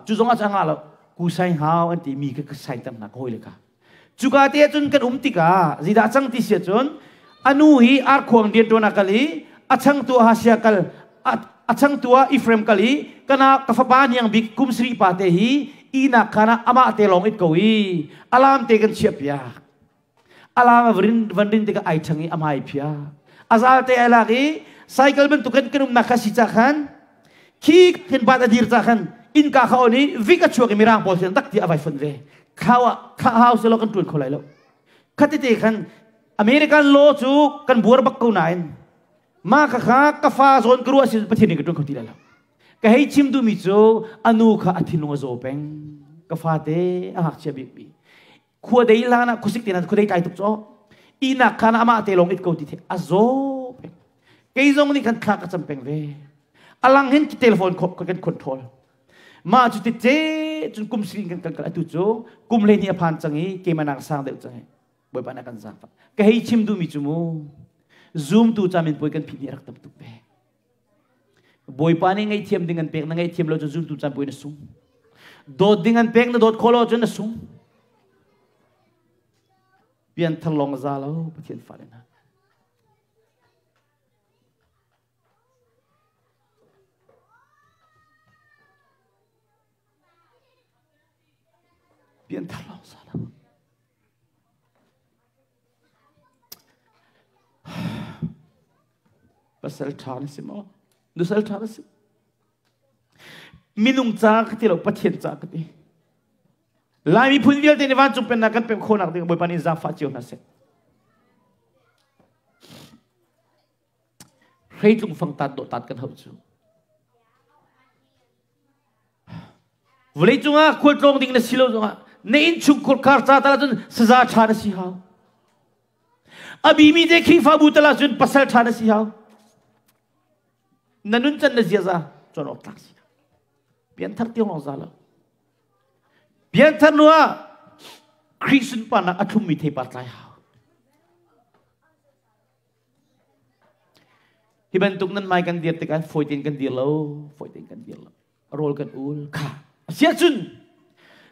cu zong ah cu a ngah lo ku sai hau an ti mi ka ka sai tam hna ka hawi le ka cuka te cun kan um tikah zeidah cang ti sia cun anu hi arkhuang rian ṭuan a kal i a changtu ah sia kal a changtu ah Ephraim kal i kana ka fapa niang bik kum sri pa te hi inak khan ah amah te lawng it ko i alam te kan chiah piak alam a rin van rin tikah ai chang i amai phia azal te ai lak i cycle bantuk kan kan umnak kha si cha khan khi khin bat a dir cha khan innka kha on i vik a chuak i mirang pawl sin tak ti a vai fon ve khawa kha hau selo kan tuan kho lai lo khatete khan American law cu kan buar bak ko nain ma kha kha ka fa zawn ka ruah sin Pathian nih ka tuan kho ti lai lo ka hei chim duhmi cu anu kha a thinlung a zaw peng ka fate a ngakchia bik mi khua dei hlan ah khuasik te khua dei tlai tuk caw ihnak khan amah te lawng it ko ti the a zaw peng kei zong nih khan thla ka cam peng ve alang hin telephone kan control mah cu ti ce cun kum siling kan kal atu cu kum hlei ni a phan cang i keimah nak sang deuh cang i bawipa na kan zaangfah ka hei chim duhmi cu mu zoom tu camin puai kan phit ni rak tam tuk ve Bawipa nih ngaihthiam ding an pek na ngaihthiam lo cun zultu caan puai na sung. Dawt ding an pek na dawt khawh lo cun na sung. Pianthar lawng a za lo Pathian fale hna. Pianthar lawng za lo. Pasal ṭha na si maw? Nusal ṭha na si? Minung ca ka ti lo, Pathian ca ka ti. Lai miphun vialte nih vancung pennak kan pemh khawhnak ding Bawipa nih zaangfah cio hna seh. Hreitlung fang tat dawh tat kan hauh cu. Vawleicung ah khualtlawng ding na si lo zongah na innchungkhar khar ca tal ahcun saza ṭha na si hau. A bimi te Khrihfabu tal ahcun pasal ṭha na si hau. Na nun can na ziaza cawn awk tlak si. Pianthar tiang lawng za lo. Pianthar nu ah Khrih sunparnak a thlummi theipar tlai hau. Hi bantuk nan mai kan dir tikah fawi tein kan dir lo, fawi tein kan dir lo. Rawl kan ul kha. Asiah cun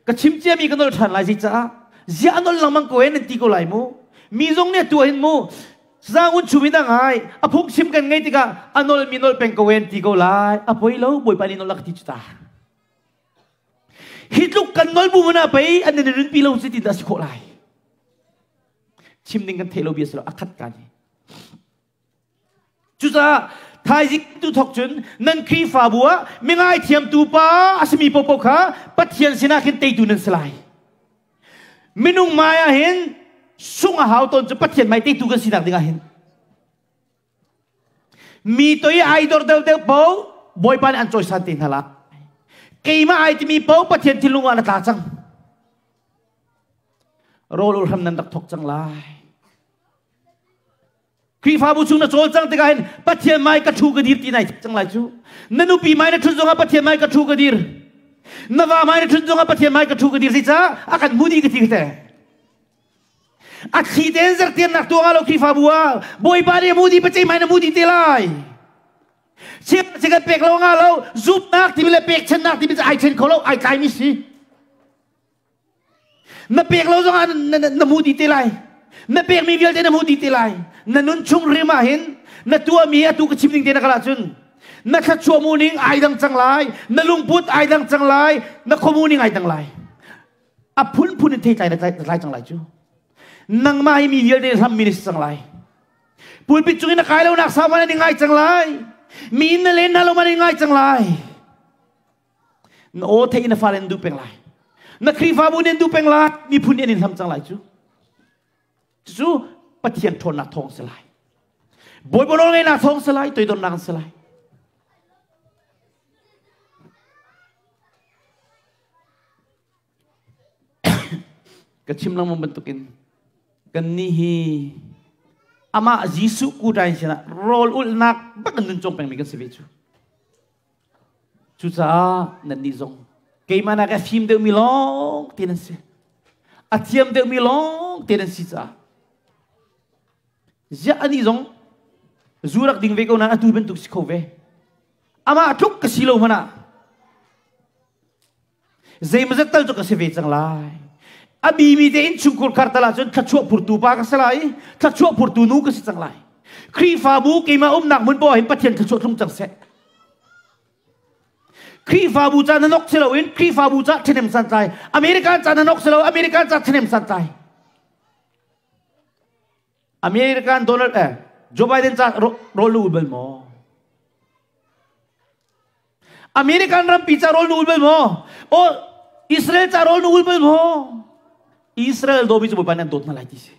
ka chim ciami ka nol ṭhan lai zei caah zia a nol lengmang ko e nan ti ko lai mu. Mi zong nih a tuah hin mu Zaangun chum in a ngai a phungchim kan ngei tikah a nol mi nol peng ko e an ti ko lai. A poi lo Bawipa nih nol a ka ti cu ta. Hi tluk kan nol bu mana pei an nan nun pi lo si ti dah si khawh lai. Chim ding kan theih lo bia si lo a khat ka ni. Cucaah thaizing tu thok cun nan Khrihfabu ah mi ngaithiamtu pa a simi paohpaoh kha Pathian sinah khin teitu nan si lai. Minung mai ah hin sung a hau tawn cu Pathian mai teitu kan sinak ding ah hin. Mi toi ai dor deuh deuh paoh Bawipa nih an cawisan te hna lai. Keimah ai timi paoh Pathian thinlung ah na tla cang. Rawl ul hram nan rak thok cang lai. Khrihfabu chung na cawlcang tikah hin Pathian mai ka thu ka dir ti nai cang lai cu. Na nupi mai na thut zongah Pathian mai ka thu ka dir. Na va mai na thut zongah Pathian mai ka thu ka dir si ca a kan hmu dih ka ti ka te. A thli tein zertiannak tuah lo Khrihfabu ah Bawipa nih mu di pacei mai na mu di te lai. Siang si kan pek lo nga lo zumnak timi le pekchannak timi ai chen kho lo ai tlai mi si. Na pek lo zongah na hmu dih te lai. Na pekmi vialte na hmu dih te lai. Na nun chung rim ah hin na tuahmi atu ka chim ding te na kal ahcun na thluachuah mu ning ai dang cang lai, na lungput ai dang cang lai, na khuamu ning ai dang lai. A phunphun in theitlai na tlai cang lai cu. Nangmah hi mi vialte hrammi na si cang lai. Pulpit cung in na kai lo nak sau man ni ngai cang lai. Mi in na len na lo man ni ngai cang lai. Na aw theih na fale an duh peng lai. Na Khrihfabu nih an duh peng lai. Miphun nih an in hlam cang lai cu. Cucu Pathian ṭhawnnak thawng si lai. Bawipa nawlngeihnak thawng si lai, toidornak an si lai. Ka chim lengmang bantukin kannih hi amah Jesuh kuṭai sinah rawl ulhnak bak in nun cawng pengmi kan si ve cu. Cucaah nannih zong keimah nak a fim deuhmi lawng te nan si. A thiam deuhmi lawng te nan si caah ziah anih zong zu rak ding ve ko nain atu bantuk si kho ve. Amah tluk ka si lo hmanh ah zeimazat tal cu ka si ve cang lai. A bimi te innchungkhur khar tal ahcun thluachuah phurtu pa ka si lai, thluachuah phurtu nu ka si cang lai. Khrihfabu keimah umnak hmun poah hin Pathian thluachuah tlung cang seh. Khrihfabu ca na nok si loin Khrihfabu ca ṭhahnem santlai. American ca na nok si lo American ca ṭhahnem santlai. American Donald Joe Biden ca rawl na ul bal maw? American rampi ca rawl na ul bal maw? O Israel ca rawl na ul bal maw? Israel dawmi cu Bawipa nih an dawt hna lai ti si.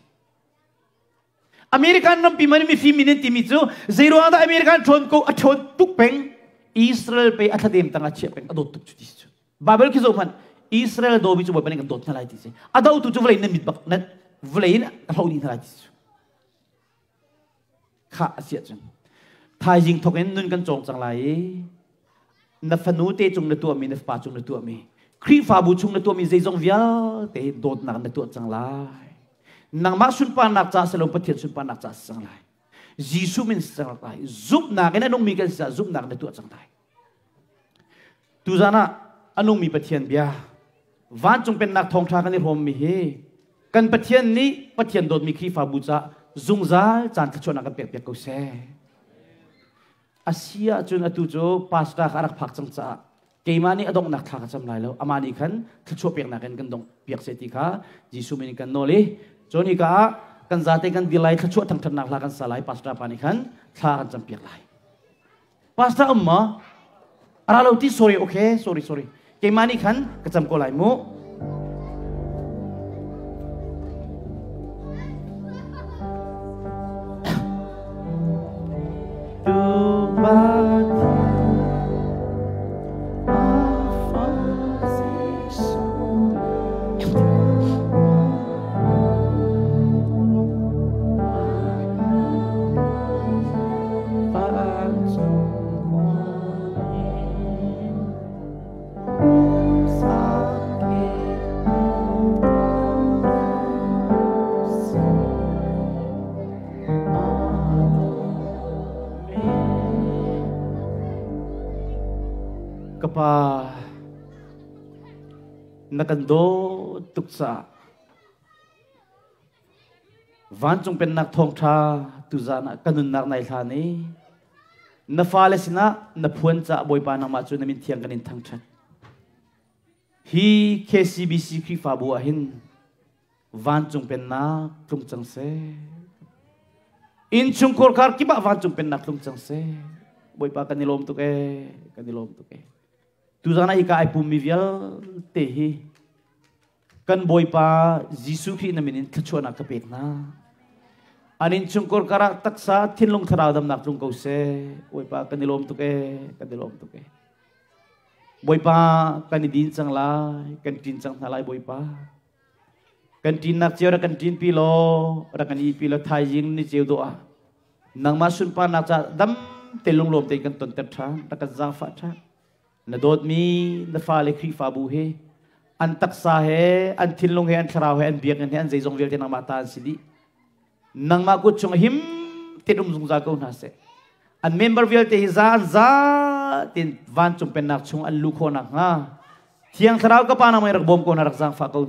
American rampi man mifim min an timi cu zeiruang dah American ṭhawn ko a ṭhawn tuk peng Israel pe a thladem tang a chiah peng a dawt tuk cu ti cu Bible khi zoh hmanh Israel dawmi cu Bawipa nih kan dawt hna lai ti si a dotu cu vawlei nan mit bak nan vawlei in a hlo dih hna lai ti cu kha a siah cun thaizing thok in nun kan cawng cang lai i na fanu te cung na tuahmi na fapa cung na tuahmi Khrihfabu chung na tuahmi zeizong vialte dawtnak na tuah cang lai nangmah sunparnak ca si lo Pathian sunparnak ca si cang lai Jesuh min si cang lai zumhnak in a nungmi kan si caah zumhnak na tuah cang lai tuzan ah a nungmi Pathian bia vancung pennak thawngṭha kan i hrawmmi hi kan Pathian nih Pathian dawtmi Khrihfabu ca zungzal caan thluachuahnak kan pek piak ko seh A si ahcun atu cu pastor kha a rak phak cang caah keimah nih a donghnak thla ka cam lai lo. Amah nih khan thluachuah peknak in kan dongh piak seh ti kha Jesuh min in kan nawl i cun hika ah kan zate kan dir lai thluachuah thangṭhatnak hla kan sa lai pastor pa nih khan thla kan cam piak lai. Pastor um maw? A ra lo ti sorry okay sorry sorry keimah nih khan ka cam ko lai mu. Ka pa, na kan dawt tuk caah vancung pennak thawngṭha tuzaan ah ka nunnak nai hlan i na fale sinah na phuan caah Bawipa nangmah cu na min thiang kan in thangṭhat. Hi KCBC Khrihfabu ah hin vancung pennak tlung cang seh. Innchungkhar khar kip ah vancung pennak tlung cang seh. Bawipa kan i lawm tuk ee, kan i lawm tuk ee. Tuzaan ah hika ai pummi vialte hi kan Bawipa Jesuh Khrih na min in thluachuahnak ka pek hna. An innchungkhar karah taksa thinlung thlarau damnak tlung ko seh. Bawipa kan i lawm tuk ee, kan i lawm tuk ee. Bawipa kan i din cang lai, kan ṭin cang hna lai Bawipa. Kan ṭinnak cio rak kan ṭinpi law, rak kan ihpi law thaizing ni ceu dawh ah nangmah sunparnak caah dam te lunglawm tein kan tonter ṭhan, rak kan zaangfah ṭhan. Na dawtmi na fale Khrihfabu he an taksa he, an thinlung he, an thlarau he, an biakinn he, an zeizong vialte nangmah ta an si dih. Nangmah kut chung him tein um zungzal ko hna seh. An member vialte hi za an za tin vancung pennak chung an luh khawh nakhnga Thiang Thlarau ka Pa nangmah rak bawm ko hna, rak zaangfah ko hna.